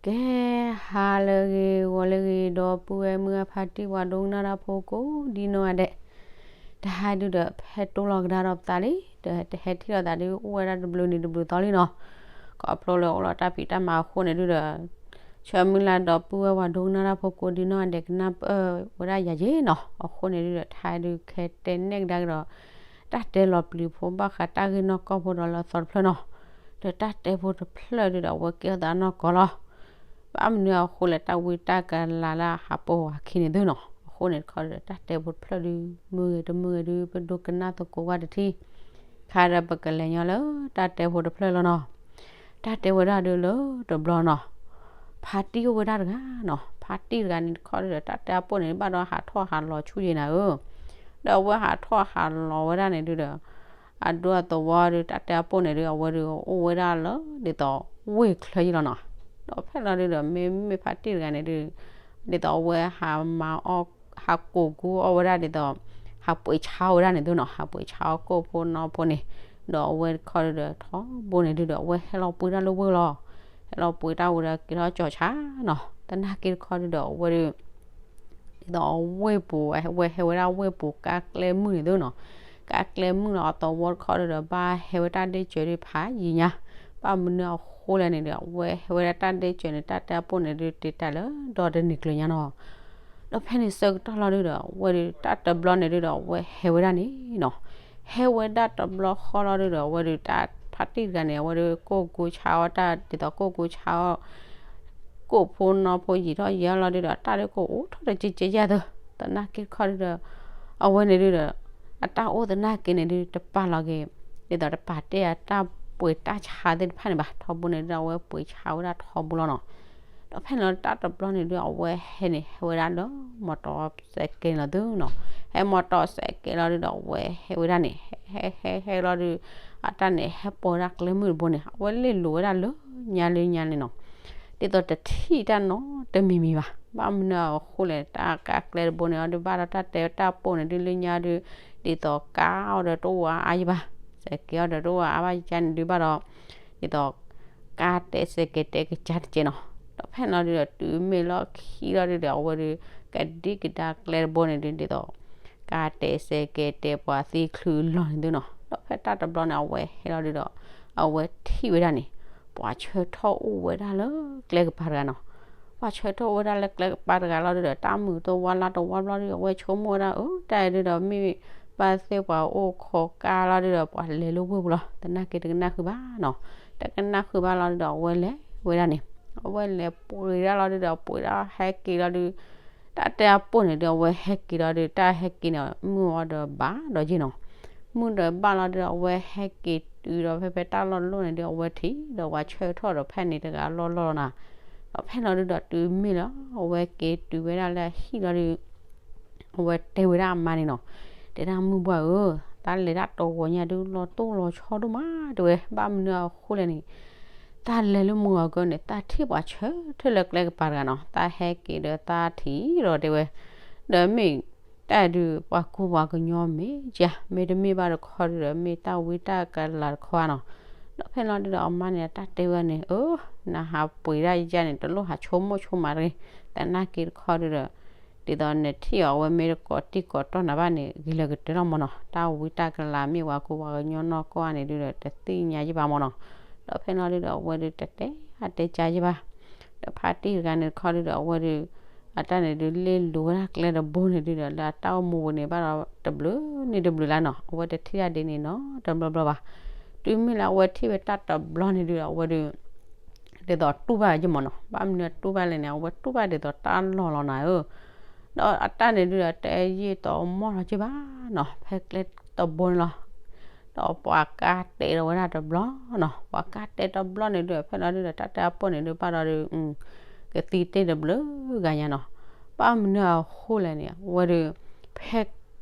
ကဲ, ဟါလၢအဂ့ၤ ဂီၤလၢအဂ့ၤ ဒီပုၢ်ဝဲၢ်မုၢ်အဖါတံၢ် ပှၤဒိကနၣ်တၢ်ဖိကိးဒ်နီၢ်ဂၤဒဲး, တဟါဒုဒီး ဖဲတိၢ်လီၤကဒါဒီးပသးလံ, ဒီးတဟဲထံၣ်လိာ်သးဒု အိၣ်ဝဲဒၣ်တဘျုးနံၤတဘျုးသီလံနီၤ, ခီဖျိလၢအိၣ်လီၤတၢ်ဖံးတၢ်မၤအဃိန့ၣ်ဒုဒီး ဆၢမုၢ်လၢ်ဒီပုၢ်ဝဲၢ်ပှၤဒိကနၣ်တၢ်ဖိကိးဒ်နီၢ်ဂၤဒဲး ကနၢ်ပၢၢ်ဝဲဒၣ်ယၤယ့နီၤ, အဃိန့ၣ်ဒုဒီး တဟါဒုခဲတဲနဲၣ်ကဒါကဒီး တၢ်တဲလီၤပျံၤဖိဘၣ်ဃးတၢ်ဂ့ၢ်နီၢ်ကီၢ်ဖိဒီးလၢအသီတဖျၢၣ်နီၤ, ဒီးတၢ်တဲဖိတဖျၢၣ်ဒုဒီး အဝဲကဲထီၣ်သးနီၢ်ကီၢ်လီၤ. ဘၣ်မနုၤအဃိလဲၣ် တၢ်ဝံတၢ်ကလၤလၢအဟးပိာ်ဝဲခံန့ၣ်သုနီၤ, အဃိန့ၣ်တခီဒီး တၢ်တဲဖိတဖျၢၣ်ဒု မုၢ်ဂ့ၤတမုၢ်ဂ့ၤဒု ပဒိကနၣ်သကိးဝဲတထံၣ်, ခါဒီးပကလဲၤညီလၢတၢ်တဲဖိတဖျၢၣ်လီၤနီၤ. တၢ်တဲဝဲဒၣ်ဒုလၢတဘျီနီၤ, ဖါတံၢ်အိၣ်ဝဲဒၣ်တဂၤနီၤ, ဖါတံၢ်တဂၤန့ၣ်တခီဒုဒီး တၢ်တဲအပိၢ်န့ၣ် ဘၣ်ဒီးဟးထီၣ်ဟးလီၤဆူယံၤနၤဧၢ, ဒီးအဝဲဟးထီၣ်ဟးလီၤဝဲဒၣ်န့ၣ်ဒုဒီး အဒိအသဝီဒု တၢ်တဲအပိၢ်န့ၣ်ဒု အဝဲဒု အိၣ်ဝဲဒၣ်လၢ ဒ်သိး ဝ့ၢ်ချၢယံၤလီၤနီၤ. ဒီးဖဲလီၤဒုဒီး မ့မ့ၢ်ဖါတံၢ်တဂၤန့ၣ်ဒု ဒ်သိးအဝဲဟးမၤအီၣ် ဟးကိးကူအီၣ်ဝဲဒၣ်ဒ်သိး ဟးပှ့ၤဆါအီၣ်ဝဲဒၣ်န့ၣ်သုနီၤ, ဟးပှ့ၤဆါအီၣ်ကိၣ်ဖိနီၢ်ဖိန့ၣ်, ဒီးအဝဲတခီဒုဒီး ထီဘိန့ၣ်ဒုဒီး အဝဲဟဲလီၤပှ့ၤတၢ်လၢဝ့ၢ်လီၤ. ဟဲလီၤပှ့ၤတၢ်ဝံၤဒီး က့ၤထီၣ်ကၠီၤဆါနီၤ, သနာ်က့တခီဒုဒီး အဝဲဒု ဒ်သိးအဝ့ၢ်ပူၤ အဝဲဟဲဝဲဒၣ်ဝ့ၢ်ပူၤ ကါကျဲမုၢ်န့ၣ်သုနီၤ, ကါကျဲမုၢ်လီၤအသဝီတခီဒုဒီး ဘၣ်ဟဲဝဲတၢ်ဒ့ၣ်စၢၤဒုဖးယံၤညါ, ဘၣ်မနုၤအဃိလဲၣ်န့ၣ်ဒီး အဝဲဟဲဝဲဒၣ်တၢ်ဒ့ၣ်စၢၤန့ၣ် တၢ်တဲအပိၢ်န့ၣ်ဒု တ့တၢ်လၢဒီတနံၤကျၢၤညါနီၤ. ဒီးဖဲန့ၣ်ဆၢကတီၢ်လီၤဒုဒီး အဝဲဒု တၢ်တဘျီန့ၣ်ဒုဒီး အဝဲဟဲဝဲဒၣ်န့ၣ်နီၤ, ဟဲဝဲဒၣ်တဘျီဃီလီၤဒုဒီး အဝဲဒု တၢ်ဖါတံၢ်တဂၤန့ၣ် အဝဲဒု ကိၢ်ကူဆါအီၣ်တၢ် ဒ်သိးကိၢ်ကူဆါအီၣ် ကိၣ်ဖိနီၢ်ဖိယံာ်ထီၣ်ယံာ်လီၤဒုဒီး တၢ်ဒုကအိၣ်ထီၣ်တကဲကဲယဲၢ်သု, သနာ်က့တခီဒုဒီး အဝဲန့ၣ်ဒုဒီး အတၢ်အိၣ်သနာ်က့န့ၣ်ဒု တပာ်လီၤက့ၤ ဒ်သိးတပာ်တ့ၢ်အတၢ်ပှ့ၤတၢ်ဆါသ့ၣ်တဖၣ်န့ၣ်ဘၣ်, ထီဘိန့ၣ်ဒု အဝဲပှ့ၤဆါဝဲဒၣ်ထီဘိလီၤနီၤ. ဒီးဖဲန့ၣ်လီၤ တၢ်တဘျီန့ၣ်ဒု အဝဲဟဲန့ၣ် ဟဲဝဲဒၣ်လၢ မီတီစဲးကဲန့ၣ်လီၤသုနီၤ, ဟဲမီတီစဲးကဲလီၤဒုဒီး အဝဲဟဲဝဲဒၣ်န့ၣ် ဟဲဟဲဟဲဟဲလီၤဒု အတၢ်န့ၣ် ဟဲပိာ်ဝဲဒၣ်ကျဲမုၢ်တဘိန့ၣ် အဝဲလ့ၣ်လိၤဝဲဒၣ်လၢညါလၢညါန့ၣ်နီၤ, ဒ်သိးတထံၣ်တၢ်နီတမံၤမံၤဘၣ်. ဘၣ်မနုၤအဃိလဲၣ် တၢ်ကါကျဲတဘိန့ၣ်အီၤဒု ဘၣ်ဒီးတၢ်တဲတၢ်ပိၢ်န့ၣ်ဒု လၢညါဒု ဒ်သိးကါအီၤဒီးတအိၣ်အါအါယံၤဘၣ်, စဲးကဲအီၤဒီးတအိၣ်အါအါဘၣ်ယံၤန့ၣ်ဒု ဘၣ်ဒီး ဒ်သိး ကါတဲစဲးကဲတဲကစၢ်တကဲနီၤ. ဒီးဖဲန့ၣ်လီၤဒုဒီး တုၤမ့ၢ်လီၢ်ခံလီၤဒုဒီး အဝဲဒု ကဒံကဒါကျဲတဘိန့ၣ်ဒု ဒ်သိး ကါတဲစဲးကဲတဲပှၤသံချုးလီၢ်န့ၣ်သုနီၤ. ဒီးဖဲတၢ်တဘျီန့ၣ် အဝဲဟဲလီၤဒုဒီး အဝဲထံၣ်ဝဲဒၣ်န့ၣ် ပှၤဆၢထီၣ်အိၣ်ဝဲဒၣ်လၢကျဲကပၤတဂၤနီၤ. ပှၤဆၢထီၣ်အိၣ်ဝဲဒၣ်လၢကျဲကပၤတဂၤလီၤဒုဒီး တၢ်မုာ်တဝါလါတဝါဘျီဒု အဝဲဆိကမိၣ်ဝဲဒၣ် အၢ တၢ်အံၤဒုဒီး မ့ၢ်ဘၣ်သ့ၣ်ပှၤအိၣ်ခိးကါလီၤဒုဒီး ပှၤလဲၤလၢဝ့ၢ်ပူၤလီၤ. သနာ်က့တကနၣ်ဃုာ်ဘၣ်နီၤ. တကနၣ်ဃုာ်ဘၣ်လီၤဒုဒီး အဝဲလဲၤဝဲဒၣ်န့ၣ် အဝဲလဲၤပှ့ၤဒၣ်လီၤဒုဒီး ပှ့ၤဒၣ်ဟဲက့ၤလီၤဒု တၢ်တဲအပိၢ်န့ၣ်ဒု အဝဲဟဲက့ၤလီၤဒု တၢ်ဟဲက့ၤန့ၣ် မုၢ်အီၤဒီးဘၣ်ဒီးယ့ၢ်နီၤ. မုၢ်ဒီးဘၣ်လီၤဒုဒီး အဝဲဟဲက့ၤတုၤဒီး ဖဲဖဲတၢ်လီၢ်လီၢ်န့ၣ်ဒု အဝဲထံၣ်ဒီးပှၤဆၢထီၣ်ဒီးဖဲန့ၣ်တဂၤလီၢ်လီၢ်လီၤနီၤ. ဒီးဖဲလီၤဒုဒီး တုၤမ့ၢ်လီၤ အဝဲက့ၤတုၤဝဲဒၣ်လၢအဟံၣ်လီၤဒု အဝဲတဲဝဲဒၣ်အမါန့ၣ်နီၤ, တဲဒၣ်မုၢ်ဘှၢ်ဧၢ, တၢ်လဲၤတၢ်တဝီၤညါဒု လီၤတိၢ်လီၤဆီဒိၣ်မးတဲဝဲ, ဘၣ်မနုၤအဃိလဲၣ်န့ၣ် တၢ်လဲၤလၢမုၢ်ဂီၤကၢန့ၣ် တၢ်ထံၣ်ပှၤဆၢထၢၣ်လၢကျဲကပၤတဂၤနီၤ, တၢ်ဟဲက့ၤဒီးတၢ်ထံၣ်ဒီးတဲဝဲ, ဒီးမ့ၢ်တၢ်ဒုးပှၤကူပှၤကညီမ့ၢ်ကါ, မ့တမ့ၢ်ဘၣ်တခီဒုဒီး မ့ၢ်တၢ်ဝံတၢ်ကလၤတခီဧါနီၤ. ဒီးဖဲလီၤဒုဒီးအမါန့ၣ် တၢ်တဲဝဲန့ၣ်, အၢ နဟးပှ့ၤဒၣ်ယါန့ၣ် တလိၣ်ဟးဆိကမိၣ်ဆိကမးတဂ့ၤ, သနာ်က့တခီဒုဒီး ဒ်သိးနထံၣ်အီၤအဝဲမ့ၢ်တကိးတံၢ်ကိးတီၢ်နၤဘၣ်န့ၣ် ဂ့ၤလၢကတၢၢ်လီၤမၢ်နီၤ, တၢ်ဝံတၢ်ကလၤမ့ၢ်ပှၤကူပှၤကညီနီၢ်ကီၢ်ဧါန့ၣ်ဒုဒီး တသ့ၣ်ညါယဘၣ်မၢ်နီၤ. ဒီးဖဲလီၤဒုဒီးအဝဲဒုတတဲအါတဲကါယဘၣ်. ဒီးဖါတံၢ်တဂၤန့ၣ်တခီဒုဒီးအဝဲဒု အတၢ်န့ၣ်ဒုလ့ၣ်လိၤဝဲဒၣ်ကျဲတဘိန့ၣ်ဒုဒီး လၢအတၢ်အိၣ်မူပူၤန့ၣ် ဘၣ်ဒီးတဘျုးန့ၣ်တဘျုးလါနီၤ, အဝဲတထံၣ်တၢ်ဒ်န့ၣ်နီတဘျီဘျီဘၣ်. တုၤမ့ၢ်လၢအဝဲထံၣ်ဝဲတၢ်တဘျီန့ၣ်ဒုဒီး အဝဲဒု ဒ်သိးတူၢ်ဘၣ်ယမၢ်နီၤ, ဘၣ်မနုၤတူၢ်ဘၣ်လဲၣ်န့ၣ် အဝဲတူၢ်ဘၣ်ဒ်သိးတၢ်လီၢ်လီၤနၤဧၢ. ဒီးအတၢ်န့ၣ်ဒုဒီး တဲယံာ်တီမီၢ်လီၤက့ဘၣ်နီၤ, ဖဲကျဲတဘိန့ၣ်လီၤ. ဒီးပှၤကါတဲဒီးဝဲဒၣ်တဘျီနီၤ, ပှၤကါတဲတဘျီန့ၣ်ဒုဒီး ဖဲလီၤဒုဒီး တၢ်တဲအပိၢ်န့ၣ်ဒု ဘၣ်ဒီးဒု ကသံတ့ၢ်တဘျုးဂၤညါနီၤ. ဘၣ်မနုၤအဃိလဲၣ်န့ၣ် အဝဲဒု ဖဲ ဒ်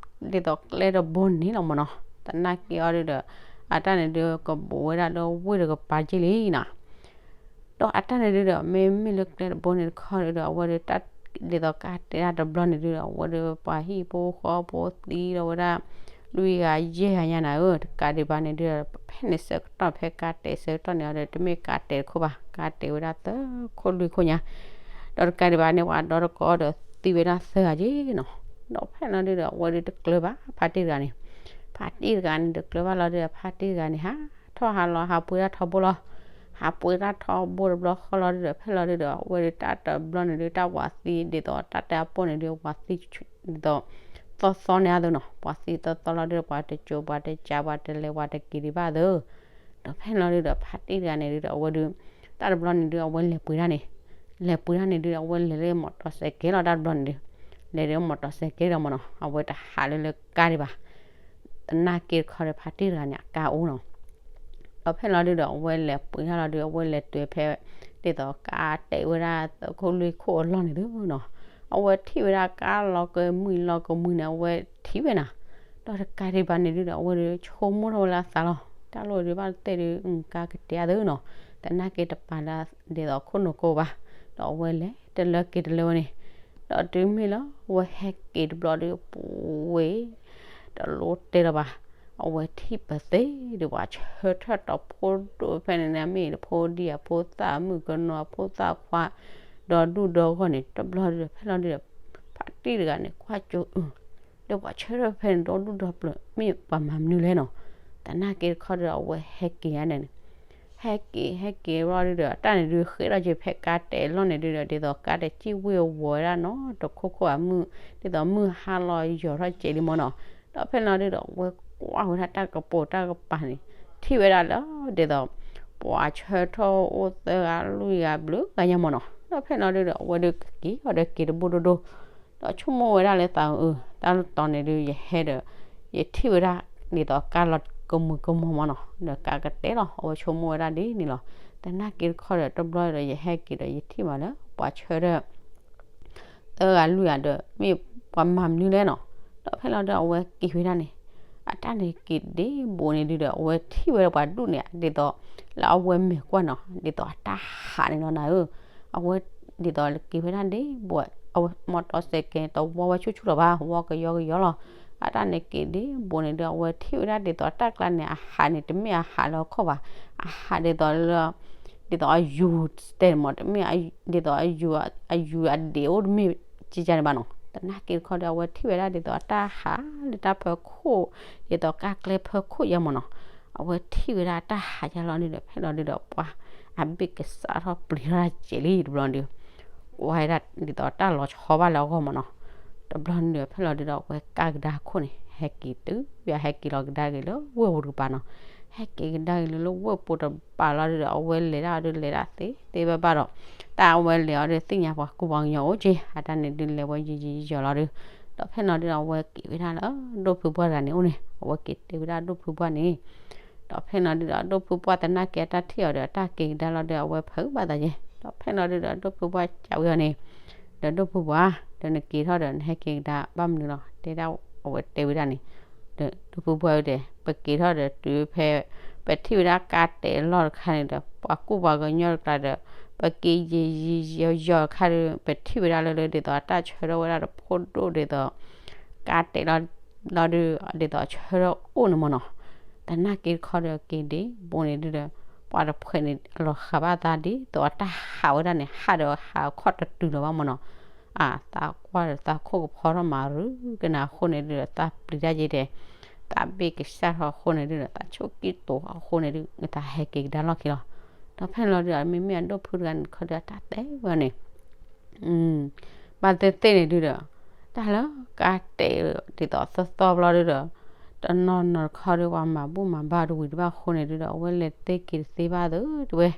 သိးကျဲတဘိန့ၣ်လီၤမၢ်နီၤ, သနာ်က့အီၤဒုဒီး အတၢ်န့ၣ်ဒုကဘူးဝဲဒၣ်လၢဝ့ၢ်တကပၤက့လံနီၤ. ဒီးအတၢ်န့ၣ်ဒုဒီး မ့မ့ၢ်လၢကျဲတဘိန့ၣ်တခီဒုဒီး အဝဲဒု ဒ်သိးကါတဲတၢ်တဘျီန့ၣ်ဒုဒီး အဝဲဒုပှၤဟံၣ်ဖိဃီဖိသံဒီးဝဲဒၣ် လွံၢ်ဂၤယဲၢ်ဂၤညါနၤဧၢ, တကးဒံးဘၣ်န့ၣ်ဒုးဒီး ဖဲန့ၣ်ဆၢကတီၢ်ဖဲကါတဲာ်ဆၢကတီၢ်န့ၣ်ဒီး တမ့ၢ်ကါတဲာ်တခိၣ်ဘၣ်, ကါတဲာ်ဝဲဒၣ်သၢခိၣ်လွံၢ်ခိၣ်ညါ, ဒီးတကးဒံးဘၣ်န့ၣ် ပှၤဒီတကိးဒီးသံဝဲဒၣ်သၢဂၤက့နီၤ, ဒီးဖဲလီၤဒုးဒီး အဝဲဒုးတကျၢၤဘၣ် ဖါတံၢ်တဂၤန့ၣ်, ဖါတံၢ်တဂၤန့ၣ် တကျၢၤဘၣ်လီၤဒုးဒီး ဖါတံၢ်တဂၤန့ၣ် ဟးထီၣ်ဟးလီၤ ဟးပှ့ၤတၢ်ထီဘိလီၤ, ဟးပှ့ၤတၢ်ထီဘိတဘျီဃီလီၤဒုးဒီး ဖဲလီၤဒုးဒီး အဝဲဒုးတၢ်တဘျီန့ၣ်ဒုး တၢ်ပှၤသံဒ်သိးတၢ်တဲအပိၢ်န့ၣ်ဒုး ပှၤသံ ဒ်သိး သီသီန့ၣ်အသိးနီၤ, ပှၤသံသီသီလီၤဒုးဒီး ပှၤတကၠိ ပှၤတကး ပှၤတလဲၤ ပှၤတက့ၤဒံးဘၣ်အသိး, ဒီးဖဲလီၤဒုးဒီး ဖါတံၢ်တဂၤန့ၣ်ဒုးဒီး အဝဲဒုး တၢ်တဘျီန့ၣ်ဒုး အဝဲလဲၤပှ့ၤတၢ်န့ၣ်, လဲၤပှ့ၤတၢ်န့ၣ်ဒုး အဝဲလဲၤလၢမီၢ်တီၢ်စဲးကဲလီၤ တၢ်တဘျီန့ၣ်ဒုး, လဲၤလၢမီၢ်တီၢ်စဲးကဲလီၤမ့ၢ်နီၤ, အဝဲတဟးလၢလၢကါဒံးဘၣ်, သနာ်က့တခီဒီး ဖါတံၢ်တဂၤန့ၣ် အကါအိၣ်နီၤ ဒီးဖဲလီၤဒုးဒီး အဝဲလဲၤပှ့ၤတၢ်လီၤဒုး အဝဲလဲၤတုၤဖဲ ဒ်သိးကါတဲာ်ဝဲဒၣ်သၢခိၣ်လွံၢ်ခိၣ်အလီၢ်န့ၣ်ဒုးနီၤ, အဝဲထံၣ်ဝဲဒၣ်ကါလီၤကမှံလီၤကမှံန့ၣ် အဝဲထံၣ်ဝဲနၤ, ဒီးတကးဒံးဘၣ်န့ၣ်ဒုးဒီး အဝဲဒုးဆိကမိၣ်ထီၣ်ဝဲလၢအသးလီၤ, တၢ်လိၣ်ဒုးဘၣ်တသ့ၣ်ဒုး ကါကတဲာ်အသိးနီၤ, သနာ်က့တပာ်လၢဒ်သိးခိၣ်နူာ်ကိးဘၣ်, ဒီးအဝဲလဲၤတလၢက့ၤတလၢဝဲန့ၣ်, ဒီးတုၤမ့ၢ်လၢအဝဲဟဲက့ၤတဘျီဒုး ပှ့ၤ တလိၣ်တဲလၢၤဘၣ်, အဝဲထံၣ်ပသ့ၣ်ဒုး ပှၤဆၢထၢၣ်တီၤဖိဒိၣ်ဖဲန့ၣ်န့ၣ် မ့ၢ်ဖိဒံဖိသၣ် မုၣ်ကနီၤဖိသၣ်ခွါ ဒီဒူၣ်ဒီဂီၢ်န့ၣ် တဘျီဒုးဒီး ဖဲလီၤဒုးဒီး ဖါတံၢ်တဂၤန့ၣ် ကွၢ်ကၠိ အၢ ဒီးပှၤဆၢထၢၣ်ဖဲန့ၣ်ဒီဒူၣ်ဒီပျၢၤ မ့ၢ်ပှၤမၤမနုၤလဲၣ်နီၤ, သနာ်က့တခီဒီး အဝဲဟဲက့ၤယါန့ၣ်န့ၣ် ဟဲက့ၤ ဟဲက့ၤဘျီဒုးဒီး တၢ်န့ၣ်ဒုးဃ့ထီၣ်က့ၤဖဲကါတဲာ်လီၢ်န့ၣ်ဒုးဒီး ဒ်သိးကါတစံၣ်ဝ့ၢ်ဝီၤဝဲဒၣ်နီၤ တခိၣ်ခိၣ်အမုၢ် ဒ်သိးမုၢ်ဟါလီၤယိာ်ထီၣ်ကဲးလံမ့ၢ်နီၤ, ဒီးဖဲလီၤဒုးဒီး အဝဲကွၢ်ဝဲဒၣ်တၢ်ကပိာ်တၢ်ကပၤန့ၣ် ထံၣ်ဝဲဒၣ်လၢ ဒ်သိး ပှၤဆၢထၢၣ်အိၣ်သၢဂၤလွံၢ်ဂၤဘျုးဂၤညါမ့ၢ်နီၤ, ဒီးဖဲလီၤဒုးဒီး အဝဲဒုးကက့ၤအီၤဒီးက့ၤတဘိၣ်ဒိၣ်ဒိၣ်, ဒီးဆိကမိၣ်ဝဲဒၣ်လၢသးအၢ တၢ်လၢတီၤန့ၣ်ဒုး ယဟဲဒီး ယထံၣ်ဝဲဒၣ် ဒ်သိးကါလီၤကမုာ်ကမီၤမ့ၢ်နီၤ ဒီးကါကတဲာ်လီၤ အဝဲဆိကမိၣ်ဝဲဒၣ်ဒ်န့ၣ်လီၤ, သနာ်က့တခီဒီး တဘျီဒီးယဟဲက့ၤဒီး ယထံၣ်မးလၢ ပှၤဆၢထၢၣ် သၢဂၤလွံၢ်ဂၤဒီး မ့ၢ်ပှၤမၤမနုၤလဲၣ်နီၤ, ဒီးဖဲလီၤဒုးအဝဲက့ၤဝဲဒၣ်န့ၣ် အတၢ်န့ၣ်က့ၤဒ့ဘိးန့ၣ်ဒုးဒီး အဝဲထံၣ်ဝဲဒၣ်ပှၤဒူၣ်န့ၣ် ဒ်သိး လၢအဝဲမဲာ်ကွၢ်နီၤ ဒ်သိးအတၢ်ဟးန့ၣ်လီၤနၤဧၢ, အဝဲ ဒ်သိးက့ၤဝဲဒၣ်ဒ့ဘိး အဝဲမီၢ်တီၢ်စဲးကဲးတဝီဝဲဆူၣ်ဆူၣ်လီၤဘၣ် ဝီကယီကယီလီၤ, အတၢ်န့ၣ်က့ၤဒ့ဘိးန့ၣ်ဒုး အဝဲထံၣ်ဝဲဒၣ်ဒ်သိးအတၢ်ကျါန့ၣ် အဟးန့ၣ် တမ့ၢ်အဟးလၢအခီၣ်ဘၣ်, အဟးဒ်သိးလၢ ဒ်သိးအယူၤတဲာ်မး တမ့ၢ် ဒ်သိးအယူၤ အယူၤအဒ့အိၣ်တမ့ၢ်ကကန့ၣ်ဘၣ်နီၤ, သနာ်က့တခီဒီး အဝဲထံၣ်ဝဲဒၣ်ဒ်သိးအတၢ်ဟးလၢတၢ်ဖၢခိၣ် ဒ်သိးကါကျဲဖၢခိၣ်ယါမးနီၤ, အဝဲထံၣ်ဝဲဒၣ်တၢ်ဟးယါလီၤဒုးဒီး ဖဲလီၤဒုးဒီးပှၤ အဘ့ၣ်ကစးထီၣ်ပျံၤထီၣ်တၢ်စဲးလံတဘျီဒုး ကွၢ်ဝဲဒၣ်ဒ်သိးတၢ်လီၤဆီဘၣ်လၢအဂီၢ်မးနီၤ, တဘျီဒုးဒီး ဖဲလီၤဒုးဒီး အဝဲကါကဒါခိၣ်န့ၣ် ဟဲက့ၤတုၤ ပဟဲက့ၤလီၤကဒါက့ၤလၢဝ့ၢ်ပူၤတကပၤနီၤ, ဟဲက့ၤကဒါက့ၤလၢလၢဝ့ၢ်ပူၤတကပၤလီၤဒုးဒီး အဝဲလဲၤဒၣ်အီၤဒုးလဲၤဒၣ်သ့သ့ဘၣ်ဘၣ်ဒီး တၢ်အဝဲလဲၤအီၤဒုး သ့ၣ်ညါပှၤကူပှၤကညီအိၣ်က့ၤ အတၢ်န့ၣ်ဒုးလဲၤဝဲယံာ်ယံာ်ယံာ်လီၤဒုး, ဒီးဖဲလီၤဒုးဒီး အဝဲက့ၤဝဲဒၣ်လၢဒိၣ်ဖုပှၢ်တဂၤန့ၣ်အိၣ်န့ၣ် အဝဲက့ၤတဲဝဲဒၣ်ဒိၣ်ဖုပှၢ်န့ၣ် ဒီးဖဲလီၤဒုးဒီး ဒိၣ်ဖုပှၢ်သနာ်က့အတၢ်ထံၣ်အီၤဒီး အတၢ်က့ၤကဒါလီၤဒုး အဝဲဖုးဘၣ်သးယဲ, ဒီးဖဲလီၤဒုးဒီး ဒိၣ်ဖုပှၢ်စံးဝဲအီၤန့ၣ် ဒီးဒိၣ်ဖုပှၢ် ဒီးနက့ၤထီၣ်ဒီးနဟဲက့ၤကဒါဘၣ်မနုၤလီၤ တဲဒၣ် အဝဲတဲဝဲဒၣ်န့ၣ်, ဒီးဒိၣ်ဖုပှၢ်ဝဲတဲ ပက့ၤထီၣ်ဒီးတုၤဖဲ ပထံၣ်ဝဲဒၣ်ကါတဲာ်လီၢ်တခါန့ၣ်ဒီး ပှၤကူပှၤကညီတကျါဒီး ပက့ၤယံာ်ယံာ်ယီၤယီၤတခါဒီး ပထံၣ်ဝဲဒၣ်လၢလၢဒ်သိးအတၢ်ဆၢထၢၣ်ဝဲဒၣ်တဖိဒိၣ်ဒ်သိး ကါတဲာ်လီၤ လီၤဒုး ဒ်သိးဆၢထၢၣ်အိၣ်န့ၣ်မးနီၤ, သနာ်က့တခီဒီးက့ၤဒ့ဘိးန့ၣ်ဒုးဒီး ပှၤတဖှဲးန့ၣ် အလီၤဃာ်ဘၣ်သးဒ်သိးအတၢ်ဟးဝဲဒၣ်န့ၣ် ဟးဒီးဟးအခီၣ်တတုၤလၢၤဘၣ်မးနီၤ, အသးကွၢ်ဒီးသးခိၣ်ကဖီထီၣ်မးရူကနၤအဃိန့ၣ်ဒုးဒီး သးပျံၤတၢ်ယဲတဲ သးဘ့ၣ်ကစၢ်ထီၣ်အဃိန့ၣ်ဒုးဒီး သးဆိကံၢ်တိၤအဃိန့ၣ်ဒုး သးဟဲက့ၤကဒါလီၢ်ခံလီၤ, ဒီးဖဲလီၤဒုးဒီး မ့မ့ၢ်အဒိၣ်ဖုတဂၤန့ၣ်တခီဒီး တၢ်တဲဝဲန့ၣ် ဘၣ်သ့ၣ်သ့ၣ်န့ၣ်ဒုးဒီး တၢ်လၢကါတဲာ်ဒ်သိးသီသီဘျီဒုးဒီး တနီၤနီၤတခီဒီး ပှၤမၤဘူၣ်မၤဘါတဝံၤတဘၣ်အဃိန့ၣ်ဒုးဒီး အဝဲလဲၤသ့က့ၤတသ့ဘၣ်သုတဝဲ,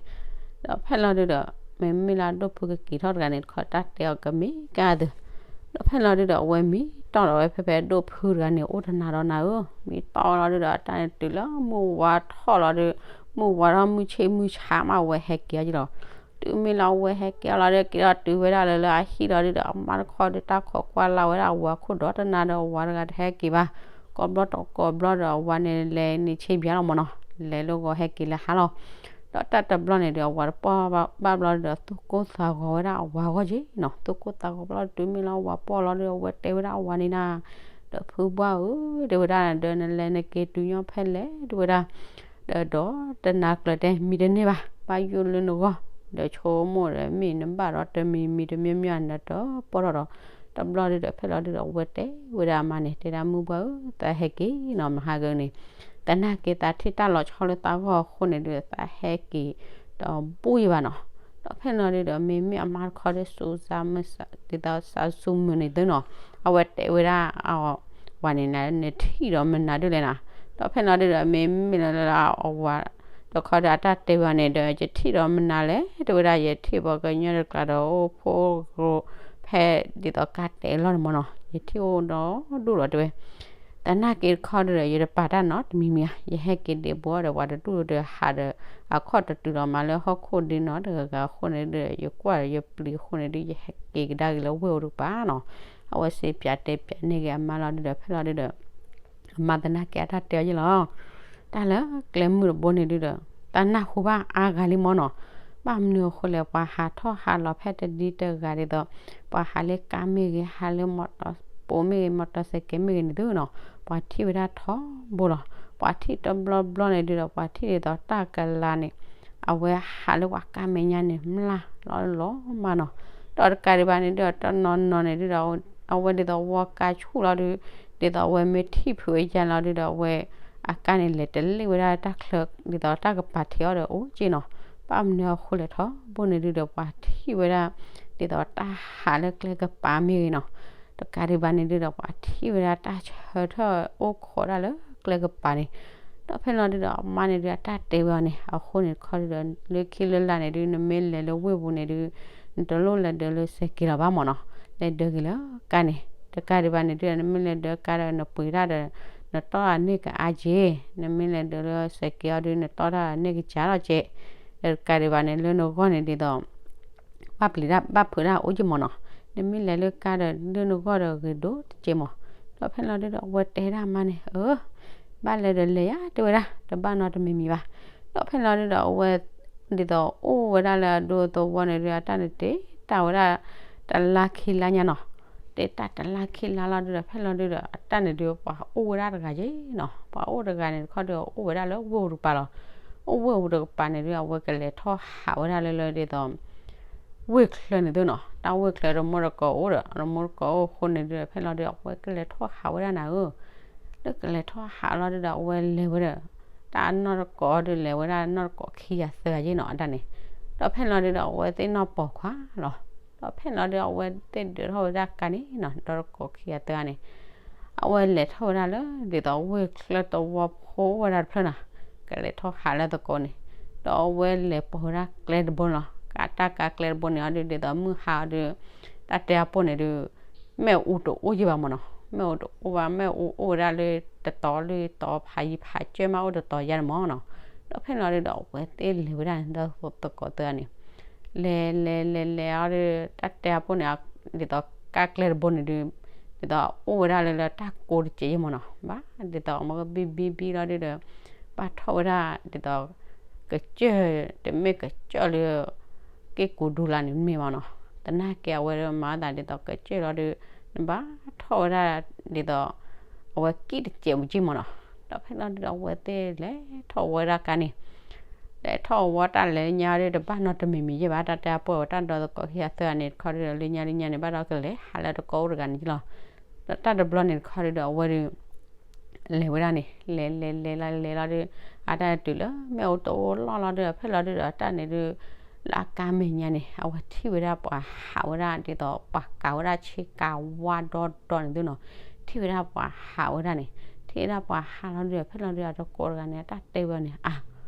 ဒီးဖဲလီၤဒုးဒီး မ့မ့ၢ်လၢအဒိၣ်ဖုကက့ၤထီၣ်တဂၤန့ၣ်တခီ တၢ်တဲအီၤကမ့ၢ်ကါသု, ဒီးဖဲလီၤဒုးဒီး အဝဲမံတီၢ်ဒီးဝဲဖဲဖဲဒိၣ်ဖုတဂၤန့ၣ် အိၣ်တနၤဒီးနၤဧၢ, မံတီၢ်လီၤဒုးဒီး တၢ်န့ၣ်တုၤလၢမုၢ်ဝါထီၣ်လီၤဒုး မုၢ်ဝါထီၣ်မုၢ်ဆ့ၣ်မုၢ်ဆါမး အဝဲဟဲက့ၤအီၤက့ၤလီၤ, တုၤမ့ၢ်လၢအဝဲဟဲက့ၤအီၤလီၤဒီး က့ၤထီၣ်တုၤဝဲဒၣ်လၢလၢအဟံၣ်လီၤဒုးဒီး အမါတခီဒုးတၢ်ခိးကွၢ်လၢ်ဝဲဒၣ်အဝၤခိၣ်ဒီးတနၤဒီးအဝၤတဂၤတဟဲက့ၤဘၣ်, ကိးဘျီတကိးဘျီဒီးအဝၤန့ၣ်လဲၤန့ၣ်ဆ့ဘၣ်လီၤမးနီၤ, လဲၤလၢဂီၤဟဲက့ၤလၢဟါလီၤ, ဒီးတၢ်တဘျီန့ၣ်ဒီး အဝၤတပီၢ်ဘၣ်ဘျီဒီး သူၣ်ကိၢ်သးဂီၤဝဲဒၣ်အဝၤဂီၢ်က့နီၤ, သူၣ်ကိၢ်သးဂီၤဘျီတုၤမ့ၢ်လၢအဝၤပီၢ်လီၤဒီး အဝဲတဲဝဲဒၣ်အဝၤန့ၣ်နၤ ဒီးဖုဘှၢ်ဧၢ တဲဝဲဒၣ် ဒီးနလဲၤနက့ၤတုၤညီဖဲလဲၣ် တဲဝဲဒၣ်, ဒီးဒီးတနၤကျၢၤတဲမံတန့ၢ်ဘၣ် ဘၣ်ယိၣ်လၢနဂီၢ်, ဒီးဆိကမိၣ်ဒီးမ့ၢ်နဘၣ်ဒီးတမံၤမံၤတမံၤမံၤန့ၣ်ဒီးတပီၢ်ထီၣ်ဒီး, တဘျီဒုဒီးဖဲလီၤဒုဒီးအဝဲတဲဝဲဒၣ်အမါန့ၣ် တဲဒၣ်မုၢ်ဘှၢ်ဧၢ သးဟဲက့ၤနီၤ မဟါကန့ၣ်, သနာ်က့သးထံၣ်တၢ်လီၤဆီလၢသးဂီၢ်အဃိန့ၣ်ဒုဒီး သးဟဲက့ၤဒီးဘူၣ်ယံၤဘၣ်နီၤ. ဒီးဖဲလီၤဒုဒီး မ့မ့ၢ်အမါတခီဒီး စူၤစါမုၢ်စါ ဒ်သိးစးစူၤမုၢ်န့ၣ်သုနီၤ, အဝဲတဲဝဲဒၣ်အဝၤန့ၣ် နထံၣ်ဒီးမနုၤဒုလဲၣ်နီၤ. ဒီးဖဲလီၤဒုဒီး မ့မ့ၢ်လၢအဝၤတခီဒီးအတၢ်တဲဝဲန့ၣ်ဒီး ယထံၣ်ဒီးမနုၤလဲၣ် တဲဝဲဒၣ် ယထံၣ်ပှၤကညီတကျါဒီးအိၣ်ဖှိၣ်ရိၤ ဖဲဒ်သိးကါတဲာ်လီၤန့ၣ်မ့ၢ်နီၤ, ယထံၣ်အိၣ်ဒီဒူၣ်လီၤတဲဝဲ သနာ်က့တခီဒုဒီး ယတပာ်တၢ်နီတမံၤမံၤဧါ, ယဟဲက့ၤဒံးဘိဒီး ပှၤတဒူၣ်ဒီးဟးဒီး အခီၣ်တတုၤဒီးမၤလၢဟီၣ်ခိၣ်ဒ်နီၤတဂၤဂၤအဃိန့ၣ်ဒုဒီး ယကွၢ်ဒီးယပျံၤအဃိန့ၣ်ဒု ယဟဲက့ၤကဒါက့ၤလၢဝ့ၢ်အိၣ်တကပၤနီၤ. အဝဲစံးပၠးတဲပၠးန့ၢ်က့ၤအမါလီၤဒုဒီး ဖဲလီၤဒုဒီး အမါသနာ်က့အတၢ်တဲအီၤယ့ၢ်လီၤ. တၢ်လၢကျဲမုၢ်တဘိန့ၣ်ဒုဒီး တၢ်နၢ်ဟူဘၣ်အါဂၤလံမ့ၢ်နီၤ. ဘၣ်မနုၤအဃိလဲၣ် ပှၤဟးထီၣ်ဟးလီၤဖဲတဒံတဂၤဒ်သိး ပှၤဟးလၢကါမ့ၢ်ဂ့ၤ ဟးလၢမီတီပိမ့ၢ်ဂ့ၤ မီတီစဲးကဲးမ့ၢ်ဂ့ၤန့ၣ်သုနီၤ, ပှၤထံၣ်ဝဲဒၣ်ထီဘိလီၤ. ပှၤထံၣ်တဘျီဘျီန့ၣ်ဒုဒီး ပှၤထံၣ်ဒ်သိးတၢ်ကလၤန့ၣ် အဝဲဟးလၢပှၤကါမဲာ်ညါန့ၣ် မျၢ်လီၤလီၤမးနီၤ. ဒီးတကးဒံးဘၣ်န့ၣ်ဒုဒီး တနီၤနီၤန့ၣ်ဒုဒီး အဝဲဒ်သိးဝီကါဆူၣ်လီၤဒု ဒ်သိးအဝဲမ့ၢ်ထံၣ်ဖုးဝဲယါလီၤဒုဒီး အဝဲအကါန့ၣ် လဲၤတလ့ၣ်ဝဲဒၣ်တၢ်ချၢ ဒ်သိးတၢ်ကပၤထံးအီၤဒီးအိၣ်က့နီၤ. ဘၣ်မနုၤအဃိလဲၣ်ထီဘိန့ၣ်ဒုဒီး ပှၤထံၣ်ဝဲဒၣ် ဒ်သိးတၢ်ဟးလၢကျဲကပၤမ့ၢ်ဂ့ၤနီၤ. တကးဒံးဘၣ်န့ၣ်ဒုဒီး ပှၤထံၣ်ဝဲဒၣ်တၢ်ဆၢထၢၣ်အိၣ်ခိးဒၣ်လၢကျဲကပၤန့ၣ်. ဒီးဖဲလီၤဒုဒီး အမါန့ၣ်ဒု အတၢ်တဲဝဲအီၤန့ၣ် အဃိန့ၣ်တခီဒုဒီး လၢခံလၢလာ်န့ၣ်ဒု နမ့ၢ်လဲၤလၢဝ့ၢ်ပူၤန့ၣ်ဒု နတလိၣ်လဲၤဒၢးလၢစဲးက့ၤလီၤဘၣ်မ့ၢ်နီၤ, လဲၤဒၢးက့ၤလၢကါန့ၣ်. တကးဒံးဘၣ်န့ၣ်ဒု နမ့ၢ်လဲၤဒၢးကါဒီး နပှ့ၤတၢ်ဒီး နတီၢ်အန့ၢ်ကအါက့, နမ့ၢ်လဲၤဒၢးလၢစဲးက့ၤအီၤဒု နတီၢ်တၢ်န့ၢ်ကစၢ်လီၤက့. ဒီးတကးဒံးဘၣ်န့ၣ် လၢနဂီၢ်န့ၣ်ဒ်သိး ဘၣ်ပျံၤတၢ်ဘၣ်ဖုးတၢ်အိၣ်က့မ့ၢ်နီၤ, နမ့ၢ်လဲၤလၢကါဒီး လၢနဂီၢ်ဒီးဂ့ၤဒိၣ်တက့ၢ်မး. ဒီးဖဲလီၤဒုဒီး အဝဲတဲဒၣ်အမါန့ၣ် အၢ ဘၣ်လဲၤဒီးလဲၤယါ တဲဝဲဒၣ် တဘၣ်နီတမံၤမံၤဘၣ်. ဒီးဖဲလီၤဒုဒီး အဝဲ ဒ်သိးအိၣ်ဝဲဒၣ်လၢအဒိသဝီန့ၣ်ဒု အတၢ်န့ၣ်တ့တၢ်ဝဲဒၣ် တလါခံလါညါနီၤ, တ့တၢ်တလါခံလါလီၤဒုဒီး ဖဲလီၤဒုဒီး အတၢ်န့ၣ်ဒု ပှၤအိၣ်ဝဲဒၣ်တဂၤက့နီၤ, ပှၤအိၣ်တဂၤန့ၣ်တခီဒီး အိၣ်ဝဲဒၣ်လၢဝ့ၢ်ပူၤတကပၤလီၤ. အိၣ်ဝ့ၢ်ပူၤတကပၤန့ၣ်ဒု အဝဲကလဲၤထီၣ်ဟးဝဲဒၣ်လၢလၢဒ်သိး ဝ့ၢ်ချၢန့ၣ်သုနီၤ, တၢ်ဝ့ၢ်ချၢတမူတကိးအိၣ်ဒီး တမူတကိးအိၣ်အဃိန့ၣ်ဒု ဖဲလီၤဒု အဝဲကလဲၤထီၣ်ဟးဝဲဒၣ်နၤဧၢ, လၢကလဲၤထီၣ်ဟးလီၤဒုဒီး အဝဲလဲၤဝဲဒီး တၢ်အနီၢ်တကိးဒု လဲၤဝဲဒၣ်နီၢ်တကိးခံဂၤသၢဂၤက့နီၤ အတၢ်န့ၣ်. ဒီးဖဲလီၤဒုဒီး အဝဲသ့ၣ်နီၢ်ပိာ်ခွါလီၤ. ဒီးဖဲလီၤဒု အဝဲသ့ၣ်ဒၢးထီၣ်ဝဲဒၣ်ကါန့ၣ်နီၤ ဒီးတကိးခံဂၤသၢဂၤန့ၣ် အဝဲလဲၤထီၣ်ဝဲဒၣ်လၢ ဒ်သိးဝ့ၢ်ချၢသဝီဖိဝဲဒၣ်တဖျၢၣ်နီၤ, ကလဲၤထီၣ်ဟးလၢသကိးန့ၣ်, ဒီးအဝဲလဲၤပိာ်ဝဲဒၣ်ကျဲတဘိလီၤ. ကတၢ်ကါကျဲတဘိန့ၣ်အီၤဒု ဒ်သိးမုၢ်ဟါအီၤဒု တၢ်တဲအပိၢ်န့ၣ်ဒု မ့ၣ်အူတအိၣ်ယံၤဘၣ်မ့ၢ်နီၤ, မ့ၣ်အူတအိၣ်ဘၣ်, မ့ၣ်အူအိၣ်ဝဲဒၣ်လၢတတီၤလၢတီၤ ဖးယံၤဖးကၢၢ်မး အိၣ်တတီၤယါန့ၣ်မ့ၢ်နီၤ. ဒီးဖဲလီၤဒုဒီး အဝဲသ့ၣ်လဲၤဝဲဒၣ်န့ၣ် ဒီးသကိးသၢဂၤန့ၣ် လဲၤလဲၤလဲၤလဲၤအီၤဒု တၢ်တဲအပိၢ်န့ၣ် ဒ်သိးကါကျဲတဘိန့ၣ်ဒု ဒ်သိးအိၣ်ဝဲဒၣ်လၢလၢတၢ်ကိးတစဲးယံၤမ့ၢ်နီၤ, ဘၣ်ဒ်သိးအမ့ၢ်ဘံဘံဘံလီၤဒုဒီး ဘၣ်ထီၣ်ဝဲဒၣ်ဒ်သိး ကစၢၢ်တမ့ၢ်ကစၢၢ်လၢ က့ၢ်ကူဒူလါန့ၣ်မ့ၢ်မ့ၢ်နီၤ, သနာ်က့အဝဲမၤသးဒ်သိးကစၢၢ်လီၤဒု နဘၣ်ထီၣ်ဝဲဒၣ်ဒ်သိး အဝဲကံၣ်တစဲးမ့ၢ်က့ၢ်မ့ၢ်နီၤ. ဒီးဖဲလီၤဒုဒီး အဝဲသ့ၣ်လဲၤထီၣ်ဝဲဒၣ်ကါန့ၣ် လဲၤထီၣ်ဝဲတၢ်လဲၤညါဒု တဘၣ်နီတမံၤမံၤယဲၢ်ဘၣ်, တၢ်တဲအပိၢ်ဝဲတၢ်ဒီသကိးခံဂၤသၢဂၤန့ၣ်တခီဒုဒီး လၢညါလၢညါန့ၣ် ဘၣ်ဒီးကလဲၤဟးလၢတကိးအိၣ်တဂၤန့ၣ်က့ၢ်လီၤ. ဒီးတၢ်တဘျီန့ၣ်တခီဒုဒီး အဝဲဒု လဲၤဝဲဒၣ်န့ၣ် လဲၤလဲၤလဲၤလီၤလဲၤလီၤဒု အတၢ်တုၤလၢမ့ၣ်အူတအိၣ်လီၢ်လီၤဒု ဖဲလီၤဒုဒီး တၢ်န့ၣ်ဒု လၢအကါမဲာ်ညါန့ၣ် အဝဲထံၣ်ဝဲဒၣ်ပှၤဟးဝဲဒၣ်ဒ်သိး ပှၤကၤဝဲဒၣ်ဆ့ကၤဝါဒီဒီန့ၣ်သုနီၤ, ထံၣ်ဝဲဒၣ်ပှၤဟးဝဲဒၣ်န့ၣ်, ထံၣ်ဝဲဒၣ်ပှၤဟးလီၤဒု ဖဲလီၤဒု အတကိးတဂၤန့ၣ် အတၢ်တဲဝဲန့ၣ် အါ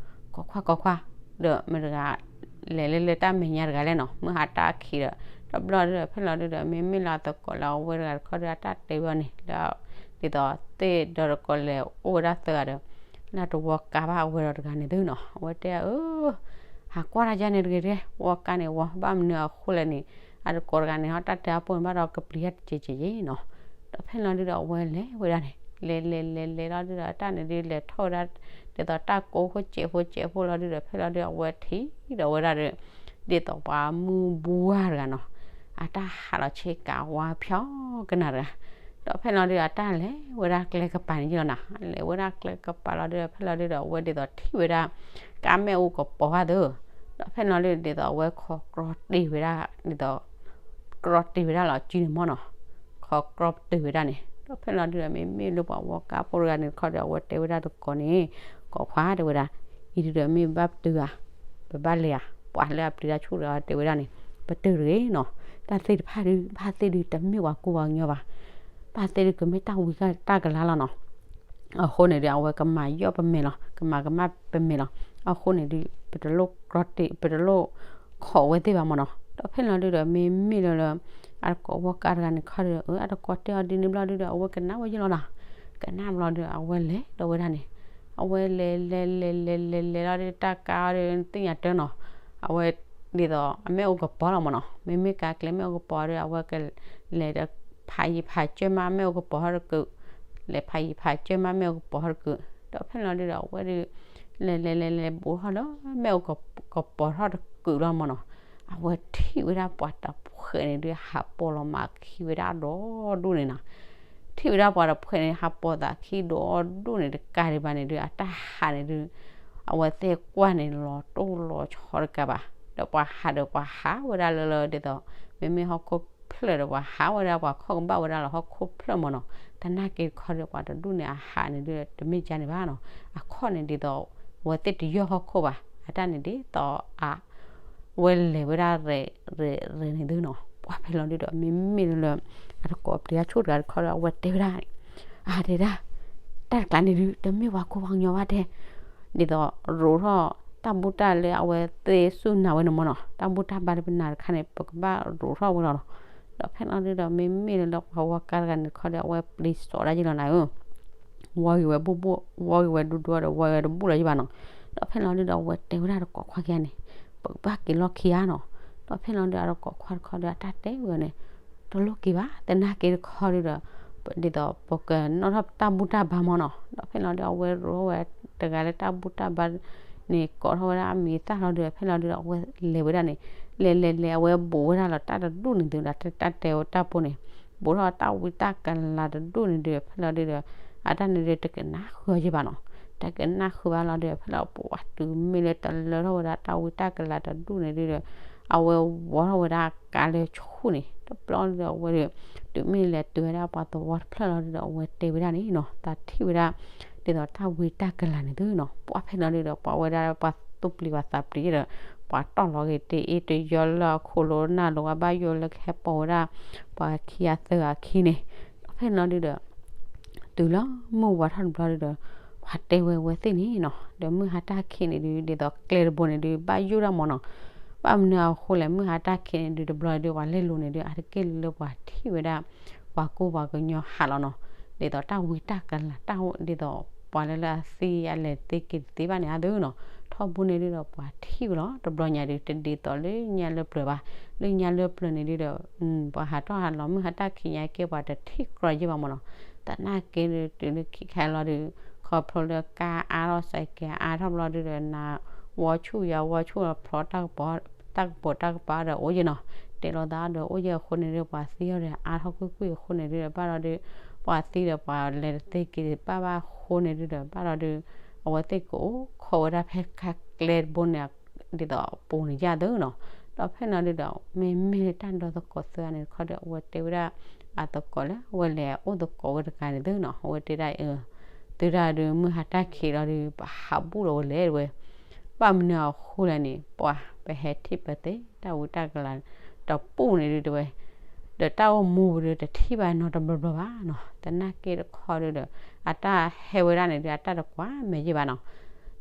ကိးခွါကိးခွါ ဒီးမ့ၢ်တဂၤ လဲၤလၢလၢတၢ်မဲာ်ညါတဂၤလဲၣ်နီၤ, မုၢ်ဟါတၢ်ခံးဒီး တဘျီဒုဒီး ဖဲလီၤဒုဒီး မ့မ့ၢ်လၢအသကိးလၢအဝဲတဂၤတခီဒု အတၢ်တဲဝဲန့ၣ် လၢ ဒ်သိးသ့ၣ်ဒီးတကိးလဲၤအိၣ်ဝဲဒၣ်သၢဂၤဒီး လၢတဝီကါဘၣ်အဝဲဒီးတဂၤန့ၣ်သုနီၤ, အဝဲတဲအၢ ဟးကွၢ်တၢ်ယါန့ၣ်တဂ့ၤတဂ့ၤ ဝီကါန့ၣ်ဝီ ဘၣ်မနုၤအဃိလဲၣ်န့ၣ် အတကိးတဂၤန့ၣ် ဟီၣ်တၢ်တဲအပိၢ်န့ၣ် ဘၣ်ဒီးကပျံၤတၢ်တစဲးစဲးယံၤနီၤ. ဒီးဖဲလီၤဒုဒီး အဝဲလဲၤဝဲဒၣ်န့ၣ် လဲၤလဲၤလဲၤလဲၤလီၤဒုဒီး တၢ်န့ၣ်ဒု လဲၤထီၣ်ဝဲဒၣ် ဒ်သိးတၢ်ကိးဖိစဲးဖိစဲးဖိလီၤဒုဒီး ဖဲလီၤဒု အဝဲထံၣ်ဒီးဝဲဒၣ်ဒီး ဒ်သိးပှၤမုၢ်ဘှါတဂၤနီၤ, အတၢ်ဟးလီၤဆ့ကၤဝါဖျီကနၣ်တဂၤ, ဒီးဖဲလီၤဒုဒီး အတၢ်လဲၤဝဲဒၣ်ကျဲကပၤန့ၣ်ယလီၤနီၤ, လဲၤဝဲဒၣ်ကျဲကပၤလီၤဒုဒီး ဖဲလီၤဒုဒီး အဝဲဒ်သိးထံၣ်ဝဲဒၣ် ကါမ့ၣ်အူကပီၤဘၣ်သု, ဒီးဖဲလီၤဒုဒီး ဒ်သိးအဝဲခိးကြီတ့ၢ်ဝဲဒၣ် ဒ်သိး ကြီတ့ၢ်ဝဲဒၣ်လီၤစုန့ၣ်မၢ်နီၤ, ခိးကြီတ့ၢ်ဝဲဒၣ်န့ၣ် ဒီးဖဲလီၤဒုဒီး မ့မ့ၢ်လၢပှၤဝီကါဖိတဂၤန့ၣ်တခီဒီး အဝဲတဲဝဲဒၣ်သကိးန့ၣ်, သကိးခွါ တဲဝဲဒၣ်, အံၤဒုဒီးမ့ၢ်ဘၣ်ပတုာ်ဧါ, ပဘၣ်လဲၤဧါ, ပှၤလၢအပျံၤတၢ်ဆူၣ်တဂၤတဲဝဲဒၣ်န့ၣ်, ပတုာ်တဂ့ၤနီၤ, တၢ်သ့ၣ်တဖၣ်ဒု ဘၣ်သ့ၣ်ဒု တမ့ၢ်ပှၤကူပှၤကညီဘၣ်, ဘၣ်သ့ၣ်ဒု ကမ့ၢ်တၢ်ဝံတၢ်ကလၤလီၤနီၤ. အဃိန့ၣ်ဒု အဝဲကမၤယီၣ်ပမဲာ်လီၤ, ကမၤကမၣ်ပမဲာ်လီၤ. အဃိန့ၣ်ဒု ပတလိၣ်ကြီတ့ၢ် ပတလိၣ်ခိးဝဲသ့ၣ်ဘၣ်မၢ်နီၤ. ဒီးဖဲလီၤဒုဒီး မ့မ့ၢ်လၢလၢ အသကိးဝီကါတဂၤန့ၣ်ခီဒီး အသကိးတဲအီၤဒ်န့ၣ်ဘျီဒုဒီး အဝဲကနၣ်ဝဲယလီၤနီၤ, ကနၣ်ဘျီဒု အဝဲလဲၤဒီးဝဲဒၣ်န့ၣ်, အဝဲလဲၤလဲၤလဲၤလဲၤလဲၤလဲၤလီၤဒု တၢ်ကါအီၤဒု သ့ၣ်ညါတၢ်နီၤ, အဝဲ ဒ်သိးအမ့ၣ်အူကပီၤလီၤမၢ်နီၤ, မ့မ့ၢ်ကါကျဲမ့ၣ်အူကပီၤဒု အဝဲကလဲၤဒီး ဖးယံၤဖးစၢၢ်မးမ့ၣ်အူကပီၤထီၣ်တကုာ်, လဲၤဖးယံၤဖးစၢၢ်မးမ့ၣ်အူကပီၤထီၣ်တကုာ်, ဒီးဖဲလီၤဒုဒီး အဝဲဒု လဲၤလဲၤလဲၤလဲၤဘူးထီၣ်လၢမ့ၣ်အူကပီၤထီၣ်တကုာ်လီၤမၢ်နီၤ, အဝဲထံၣ်ဝဲဒၣ်ပှၤတဖှဲးန့ၣ်ဒု ဟးပိာ်လီၤမၢ်ခံဝဲဒၣ်ဒီဒူၣ်န့ၣ်နီၤ. ထံၣ်ဝဲဒၣ်ပှၤတဖှဲးန့ၣ် ဟးပိာ်သးခံဒီဒူၣ်န့ၣ် တကးဒံးဘၣ်န့ၣ်ဒု အတၢ်ဟးန့ၣ်ဒု အဝဲသ့ၣ်ကွၢ်န့ၣ် လီၤတိၢ်လီၤဆီတကးဘၣ်, ဒီးပှၤဟးဒီးပှၤဟးဝဲဒၣ်လၢလၢဒ်သိး မ့မ့ၢ်ဟီၣ်ခိၣ်ဖျၢၣ်ဒီး ပှၤဟးဝဲဒၣ်ပှၤခီၣ်ကဘၣ်ဝဲဒၣ်လၢဟီၣ်ခိၣ်ဖျၢၣ်မၢ်နီၤ, တနာ်က့တခီဒီး ပှၤတဒူၣ်န့ၣ် အဟးန့ၣ်ဒု တမ့ၢ်ကါန့ၣ်ဘၣ်နီၤ, အခီၣ်န့ၣ်ဒ်သိး အဝဲသ့ၣ်တယီၢ်ဟီၣ်ခိၣ်ဘၣ်, အတၢ်န့ၣ်ဒ်သိးအ ဝဲလဲၤဝဲဒၣ်ရဲၣ်ရဲၣ်ရဲၣ်န့ၣ်သုနီၤ, ပှၤဖဲလီၤဒုဒီး မ့မ့ၢ်လၢ အသကိးပျံၤတၢ်ဆူၣ်တဂၤတခီဒီး အဝဲတဲဝဲဒၣ် အတဲဒၣ် တၢ်တကျါန့ၣ်ဒု တမ့ၢ်ပှၤကူပှၤကညီဘၣ်တဲ, ဒ်သိးရိးထီၣ်တၢ်ဘူၣ်တၢ်လၢအဝဲသ့ၣ်စူၢ်နာ်ဝဲန့ၣ်မၢ်နီၤ, တၢ်ဘူၣ်တၢ်ဘါလၢပနာ်တခါန့ၣ် ပကဘၣ်ရိးထီၣ်ဝဲလီၤနီၤ. ဒီးဖဲလီၤဒုဒီး မ့မ့ၢ်လၢပှၤဝီကါတဂၤန့ၣ်တခီဒီး အဝဲပျံၤစိးဒၣ်ယလီၤနၤဧၢ ဝီဂ့ၤဝဲဘူၣ်ဘူၣ် ဝီဂ့ၤဝဲဒူဒူဒီး ဝီဂ့ၤဝဲတဘူၣ်လီၤယဘၣ်နီၤ. ဒီးဖဲလီၤဒုဒီး အဝဲတဲဝဲဒၣ်သကိးခွါခံဂၤန့ၣ် ပကဘၣ်က့ၤလီၢ်ခံဧါနီၤ. ဒီးဖဲလီၤဒုဒီး အသကိးခွါတခီဒီး အတၢ်တဲဝဲန့ၣ် တလိၣ်က့ၤဘၣ် တနာ်က့တခီဒုဒီး ဒ်သိးပကနီၣ်ထီၣ်တၢ်ဘူၣ်တၢ်ဘါမၢ်နီၤ. ဒီးဖဲလီၤဒုဒီး အဝဲရိးဝဲတဂၤလၢတၢ်ဘူၣ်တၢ်ဘါန့ၣ် ကိးထီၣ်ဝဲဒၣ်အမံၤအသၣ်လီၤဒုဒီး ဖဲလီၤဒုဒီး အဝဲလဲၤဝဲဒၣ်န့ၣ် လဲၤလဲၤလဲၤ အဝဲဘူးဝဲဒၣ်လီၤတၢ်တဒူၣ်န့ၣ်သုဒီး တၢ်တဲဝဲတၢ်ဖိန့ၣ် ဘူးထီၣ်တၢ်ဝံတၢ်ကလၤတဒူၣ်န့ၣ်ဒုဒီး ဖဲလီၤဒုဒီး အတၢ်န့ၣ်ဒု တကနၣ်ဃုာ်အီၤယဘၣ်နီၤ. တကနၣ်ဃုာ်ဘၣ်လီၤဒုဒီး ဖဲလီၤပှၤတုၤမ့ၢ်လၢတလၢထီၣ်ဝဲဒၣ်တၢ်ဝံတၢ်ကလၤတဒူၣ်န့ၣ်ဒုဒီး အဝဲဝီထီၣ်ဝဲဒၣ်ကါလၢဆူၣ်န့ၣ် တဘျီဒုဒီး အဝဲဒု တုၤမ့ၢ်လဲၤတုၤဝဲဒၣ်ပှၤသဝီတဖျၢၣ်လီၤဒုဒီး အဝဲတဲဝဲဒၣ်န့ၣ်နီၤ သးထံၣ်ဝဲဒၣ် ဒ်သိးတၢ်ဝံတၢ်ကလၤန့ၣ်သုနီၤ ပှၤဖဲလီၤဒုဒီး ပှၤဝဲဒၣ်ပှၤသူၣ်ပျံၤပှၤသးပျံၤဒီး ပှၤတီၢ်လီၤဂ့ၤတ့ၢ်အ့ၣ်တယီလၢအခိၣ်လိနၢ်လိၤဘၣ်ယိၣ်လၢကဟဲပိာ်ဝဲဒၣ် ပှၤခံဂၤသၢဂၤခံန့ၣ် ဒီးဖဲလီၤဒုဒီး တုၤလၢမုၢ်ဝါထီၣ်တဘျီဒုဒီး ပှၤတဲဝဲအဝဲသ့ၣ်န့ၣ်နီၤ ဒီးမုၢ်ဟါတၢ်ခံးန့ၣ်ဒု ဒ်သိးကျဲတဘိန့ၣ်ဒု ဘၣ်ယိၣ်ဒၣ်မၢ်နီၤ. ဘၣ်မနုၤအဃိလဲၣ် မုၢ်ဟါတၢ်ခံးန့ၣ်ဒု တဘျီဒု ပှၤလဲၤလိၤန့ၣ်ဒု အါတက့ၢ်လၢပှၤထံၣ်ဝဲဒၣ် ပှၤကူပှၤကညီဟးလီၤနီၤ. ဒ်သိးတၢ်ဝံတၢ်ကလၤ တၢ်ဒ်သိး ပှၤလၢလၢအသံအလဲၤသ့က့ၤတသ့ဘၣ်န့ၣ်အါသုနီၤ ထီဘိန့ၣ်ဒုဒီး ပှၤထံၣ်ဝဲလီၤ တဘျီညါဒု တဒ်သိးလၢညါလၢပျၢၤဘၣ်. လၢညါလၢပျၢၤန့ၣ်ဒုဒီး ပှၤဟးထီၣ်ဟးလီၤ မုၢ်ဟါတၢ်ခံးညါက့ ပှၤတထံၣ်ကြီယဲၢ်ဘၣ်မၢ်နီၤ. သနာ်က့ဒု တုၤလၢခံခါလီၤဒု ခီဖျိလၢကါအါထီၣ် စဲးကဲးအါထီၣ်ဘျီဒုဒီး နၤဝီဆူၣ်ယၤဝီဆူၣ်လီၤဖျီ တၢ်ကပိာ်တၢ်ကပၤဒီးအိၣ်ယဲၢ်နီၤ တဲလိာ်သးဒီးအိၣ်ယဲၢ်အဃိန့ၣ်ဒု ပှၤသံအီၤဒီးအါထီၣ်ကွ့ၢ်ကွ့ၢ်အဃိန့ၣ်ဒုဒီး ဘၣ်လီၤဒု ပှၤသံဒီးပှၤလဲၤတသ့က့ၤဘၣ်ဘၣ်အဃိန့ၣ်ဒုဒီး ဘၣ်လီၤဒု အဝဲသ့ၣ်ကအိၣ်ခိးဝဲဒၣ်ဖဲခါကျဲတဘိန့ၣ် ဒ်သိးအပူၤန့ၣ်ယါသုနီၤ. ဒီးဖဲလီၤဒုဒီး မ့မ့ၢ်လၢတၢ်ဒီသကိးသၢဂၤန့ၣ်တခီဒီး အဝဲတဲဝဲဒၣ် အသကိးလၢအဝဲလဲၤအိၣ်သကိးဝဲတဂၤန့ၣ်သုနီၤ အဝဲတဲဒၣ်အံၤ သုဒၣ်ဒု မုၢ်ဟါတၢ်ခံးလီၤဒု ပဟးဘူၣ်လီၤဝဲလဲၣ်တဝဲ ဘၣ်မနုၤအဃိလဲၣ်န့ၣ် ပှၤပဟဲထံၣ်ပသ့ တၢ်ဝံတၢ်ကလၤ တပူၤန့ၣ်ဒုတဝဲ ဒီးတၢ်အိၣ်မူပူၤဒု တထံၣ်ဘၣ်နီတဘျီဘျီဘၣ်နီၤ. သနာ်က့တခီဒုဒီး အတၢ်ဟဲဝဲဒၣ်န့ၣ်ဒု အတၢ်တကွၢ်မဲာ်ယဲၢ်ဘၣ်နီၤ.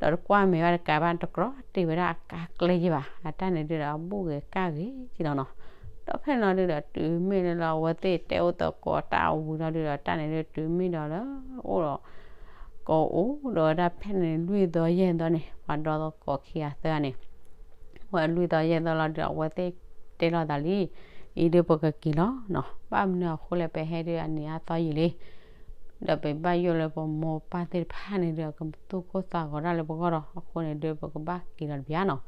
ဒီးတကွၢ်မဲာ်ဘၣ်တကးဘၣ် တကြီတ့ၢ်ဝဲဒၣ်အကါကျဲယဲၢ်ဘၣ် အတၢ်န့ၣ်ဒုဒီး အဘူၣ်ဂ့ၤကါဂ့ၤက့လီၤနီၤ. ဒီးဖဲလီၤဒုဒီး တုၤမ့ၢ်လၢလၢအဝဲသ့ၣ်တဲအိၣ်သကိးတၢ်အဝံၤလီၤဒုဒီး တၢ်န့ၣ်ဒု တုၤမ့ၢ်ဒီးလၢ အိၣ်ဒီး ကအိၣ်ဒီးဝဲဒၣ်ဖဲန့ၣ် လွံၢ်သီယဲၢ်သီန့ၣ် ပှၤဒီသကိးခံဂၤသၢဂၤန့ၣ် ဝဲလွံၢ်သီယဲၢ်သီလီၤဒုး အဝဲသ့ၣ်တဲလိာ်သးလံ, အံၤဒုးပကက့ၤလီၤနီၤ, ဘၣ်မနုၤအဃိလဲၣ် ပဟဲဒုးအနံၤအါသီယံာ်လံ, ဒီးပဘၣ်ယိၣ်လၢပမိၢ်ပၢ်သ့ၣ်တဖၣ်န့ၣ်ဒုး ကသူၣ်ကိၢ်သးဂီၤဒၣ်လၢပဂီၢ်ဒီး အဃိန့ၣ်ဒုး ပကဘၣ်က့ၤလီၤတဘျီနီၤ.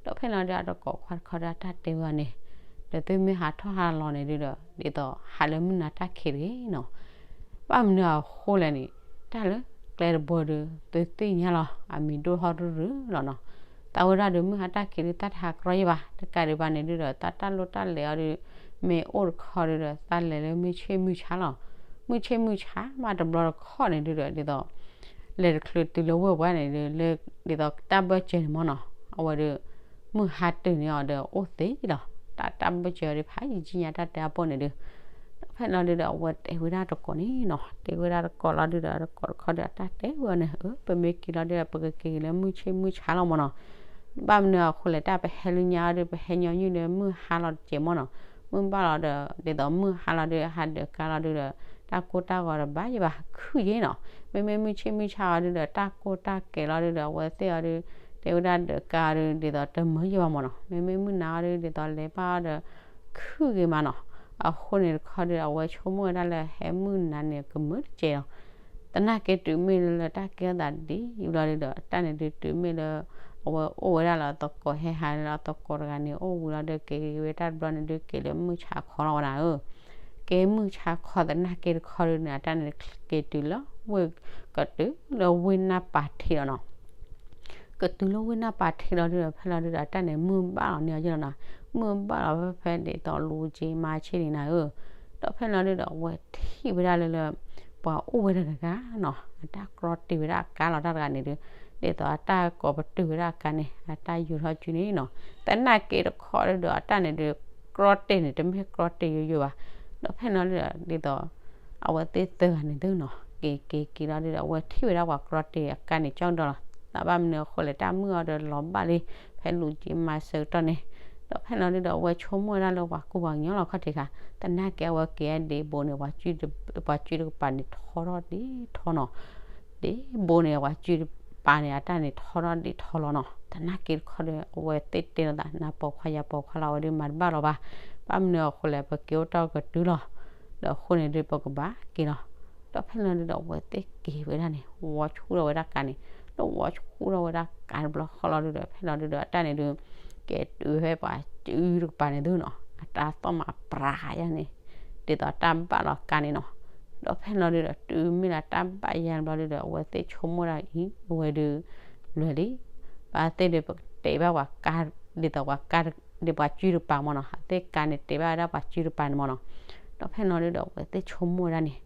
ဒီးဖဲလီၤဒုး အတကိးခွါတခီဒီး အတၢ်တဲဝဲအီၤန့ၣ်, ဒီးသုမ့ၢ်ဟးထီၣ်ဟးလီၤန့ၣ်ဒုးဒီး ဒ်သိးဟးလၢမုၢ်နၤတၢ်ခံးတဂ့ၤနီၤ. ဘၣ်မနုၤအဃိလဲၣ်န့ၣ်, တၢ်လၢကျဲတဘိဒီး သုသ့ၣ်ညါလီၤ အမံၤဒိၣ်ထီၣ်ရုၢ်ရုၢ်လီၤနီၤ. သးဝဲဒၣ်ဒီး မုၢ်ဟါတၢ်က့ၤဒီး တၢ်တဟးကြီယံၤဘၣ်, တကးဒံးဘၣ်န့ၣ်ဒုဒီး တၢ်တၢ်လိၣ်တၢ်လဲၤအီၤဒီး မ့ၢ်အိၣ်တခီဒီး တၢ်လဲၤလၢမုၢ်ဆ့ၣ်မုၢ်ဆါလီၤ. မုၢ်ဆ့ၣ်မုၢ်ဆါမးတဘျီတခီန့ၣ်ဒုဒီး ဒ်သိး လဲၤတချုးတုၤလၢဝ့ၢ်ပှၢ်န့ၣ်ဒီး လၢဒ်သိးတၢ်ဘၢၣ်စၢၤန့ၣ်မ့ၢ်နီၤ, အဝဲဒီး မုၢ်ဟါတုၤန့ၢ်အီၤဒီးအိၣ်သ့လီၤ. တၢ်တၢ်ဘၢၣ်စၢၤအီၤဒီး ဖးယံာ်ကံညါတၢ်တဲအပိၢ်န့ၣ်ဒီး, ဒီးဖဲလီၤဒုဒီး အဝဲတဲဝဲဒၣ်တကိးန့ၣ်နီၤ, တဲဝဲဒၣ်တကိးလီၤဒုဒီး တကိးတခီဒီး အတၢ်တဲဝဲအီၤန့ၣ် အၢ ပမ့ၢ်က့ၤလီၤဒုဒီး ပကက့ၤက့ၤလၢမုၢ်ဆ့ၣ်မုၢ်ဆါလီၤမ့ၢ်နီၤ. ဘၣ်မနုၤအဃိလဲၣ် တၢ်ပဟဲလၢညါအီၤဒီး ပဟဲညီနုၢ်ဒီးမုၢ်ဟါလီၤတစဲးမ့ၢ်နီၤ. မုၢ်ဘၣ်လီၤဒီး ဒ်သိးမုၢ်ဟါလီၤဒုဒီး ဟးဒၢးကါလီၤဒုဒီး တၢ်ကိၢ်တၢ်ဂီၤတဘၣ်ယံၤဘၣ် ခုၣ်ယံၤနီၤ. မ့မ့ၢ်မုၢ်ဆ့ၣ်မုၢ်ဆါအီၤဒုဒီး တၢ်ကိၢ်တၢ်ကဲၤလီၤဒုဒီး အဝဲသ့ၣ်အီၤဒု တဲဝဲဒၣ်ဒၢးကါအီၤဒု ဒ်သိးတမုာ်ယံၤဘၣ်မ့ၢ်နီၤ. မ့မ့ၢ်မုၢ်နၤအီၤဒု ဒ်သိးလဲၤဘၣ်အီၤဒီး ခုၣ်ဂ့ၤမးနီၤ. အဃိန့ၣ်တခီဒီး အဝဲဆိကမိၣ်ဝဲဒၣ်လၢ ဟဲမုၢ်နၤန့ၣ် ကမုာ်တစဲးလီၤ. သနာ်က့တုၤမ့ၢ်လၢတၢ်ကဲထီၣ်သးဒ်အံၤလီၤဒုဒီး တၢ်န့ၣ်ဒု တုၤမ့ၢ်လၢ အဝဲအိၣ်ဝဲဒၣ်လၢအသကိး ဟဲဟးလၢအသကိးတဂၤန့ၣ် အိၣ်ဝံၤလီၤဒီး က့ၤက့ၤဝဲတၢ်တဘျီန့ၣ်ဒု က့ၤလၢမုၢ်ဆါခီလီၤဝဲဒၣ်ဧၢ. က့ၤမုၢ်ဆါခီသနာ်က့တခီဒုန့ၣ် အတၢ်န့ၣ်က့ၤတုၤလၢဝ့ၢ် ကတုၤလၢဝ့ၢ်နၢ်ပၤထံးလီၤနီၤ. ကတုၤလၢဝ့ၢ်နၢ်ပၤထံးလီၤဒုဒီး ဖဲလီၤဒုဒီး အတၢ်န့ၣ်မုၢ်ဘၣ်လီၤန့ၢ်အီၤယဲလီၤနီၤ. မုၢ်ဘၣ်လီၤဖဲဖဲဒ်သိးလူၤက့ၤမၤဆ့ၣ်န့ၣ်နၤဧၢ. ဒီးဖဲလီၤဒုဒီး အဝဲထံၣ်ဝဲဒၣ်လၢလၢ ပှၤအိၣ်ဝဲဒၣ်တဂၤနီၤ အတၢ်ကြီတ့ၢ်ဝဲဒၣ်အကါလီၤတၢ်တဂၤန့ၣ်ဒု ဒ်သိးအတၢ်ကိးပတုာ်ဝဲဒၣ်အကါန့ၣ် အတၢ်ယူၤထီၣ်စုန့ၣ်နီၤ. သနာ်က့တခီဒုဒီး အတၢ်န့ၣ်ဒု ကြီတ့ၢ်န့ၣ် တမ့ၢ်ကြီတ့ၢ်ယိယိဘၣ်. ဒီးဖဲလီၤဒုဒီး ဒ်သိး အဝဲသ့ၣ်သၢဂၤန့ၣ်ဒုနီၤ က့ၤက့ၤက့ၤလီၤဒုဒီး အဝဲထံၣ်ဝဲဒၣ်ပှၤကြီတ့ၢ်အကါန့ၣ် ကၠီကဒီလီၤ. တၢ်ဘၣ်မနုၤအဃိလဲၣ် တၢ်မုၢ်အီၤဒီးလီၤဘၣ်လံ ဖဲလူၤက့ၤမၤစၢၤကတီၢ်န့ၣ်. ဒီးဖဲလီၤဒုဒီး အဝဲဆိကမိၣ်ဝဲဒၣ်လၢပှၤကူပှၤကညီလီၤခီၣ်ထံးခါ သနာ်က့အဝဲက့ၤဒံးဘိန့ၣ် ပှၤစုတကပၤန့ၣ်ထီထီၣ်ဒ်ထီနီၤ. ဒ်ဘိန့ၣ် ပှၤစုတကပၤန့ၣ် အတၢ်န့ၣ်ထီထီၣ်ဒ်ထီလီၤနီၤ. သနာ်က့တခီဒီး အဝဲသ့ၣ်တဲလိာ်သး နၢ်ပိာ်ခွါယၤပိာ်ခွါလီၤ အဝဲဒုးမၤတဘၣ်လီၤဘၣ်. ဘၣ်မနုၤအဃိလဲၣ် ပက့ၤအိၣ်တ့ၢ်ကတုၤလီၤ. ဒီးအဃိန့ၣ်ဒုး ပကဘၣ်က့ၤလီၤ. ဒီးဖဲလီၤဒုဒီး အဝဲသ့ၣ်က့ၤဝဲဒၣ်န့ၣ် ဝီဆူၣ်ထီၣ်ဝဲဒၣ်ကါန့ၣ် ဒီးဝီဆူၣ်ထီၣ်ဝဲဒၣ်ကါတဘျီဃီလီၤဒုဒီး ဖဲလီၤဒုဒီး အတၢ်န့ၣ်ဒုး က့ၤတုၤဖဲပှၤစုတကပၤန့ၣ်ဒုနီၤ အတၢ်သီၣ်မၤပြးယါန့ၣ် ဒ်သိးတၢ်ဘၣ်လီၤကါန့ၣ်နီၤ. ဒီးဖဲလီၤဒုဒီး တုၤမ့ၢ်လၢတၢ်ဘၣ်ယါတဘျီဒုဒီး အဝဲသ့ၣ်ဆိကမိၣ်ဒၣ်အံၤ အဝဲဒုး လွဲၤလံ ဘၣ်သ့ၣ်ဒုးပကတဲဘၣ်ပှၤကါ ဒ်သိးပှၤကါ ဒ်ပှၤစုတကပၤမ့ၢ်နီၤ အသ့ၣ်ကါန့ၣ်တဲဘၣ်ဝဲဒၣ်ပှၤစုတကပၤန့ၣ်မ့ၢ်နီၤ. ဒီးဖဲလီၤဒုဒီး အဝဲသ့ၣ်ဆိကမိၣ်ဝဲဒၣ်န့ၣ်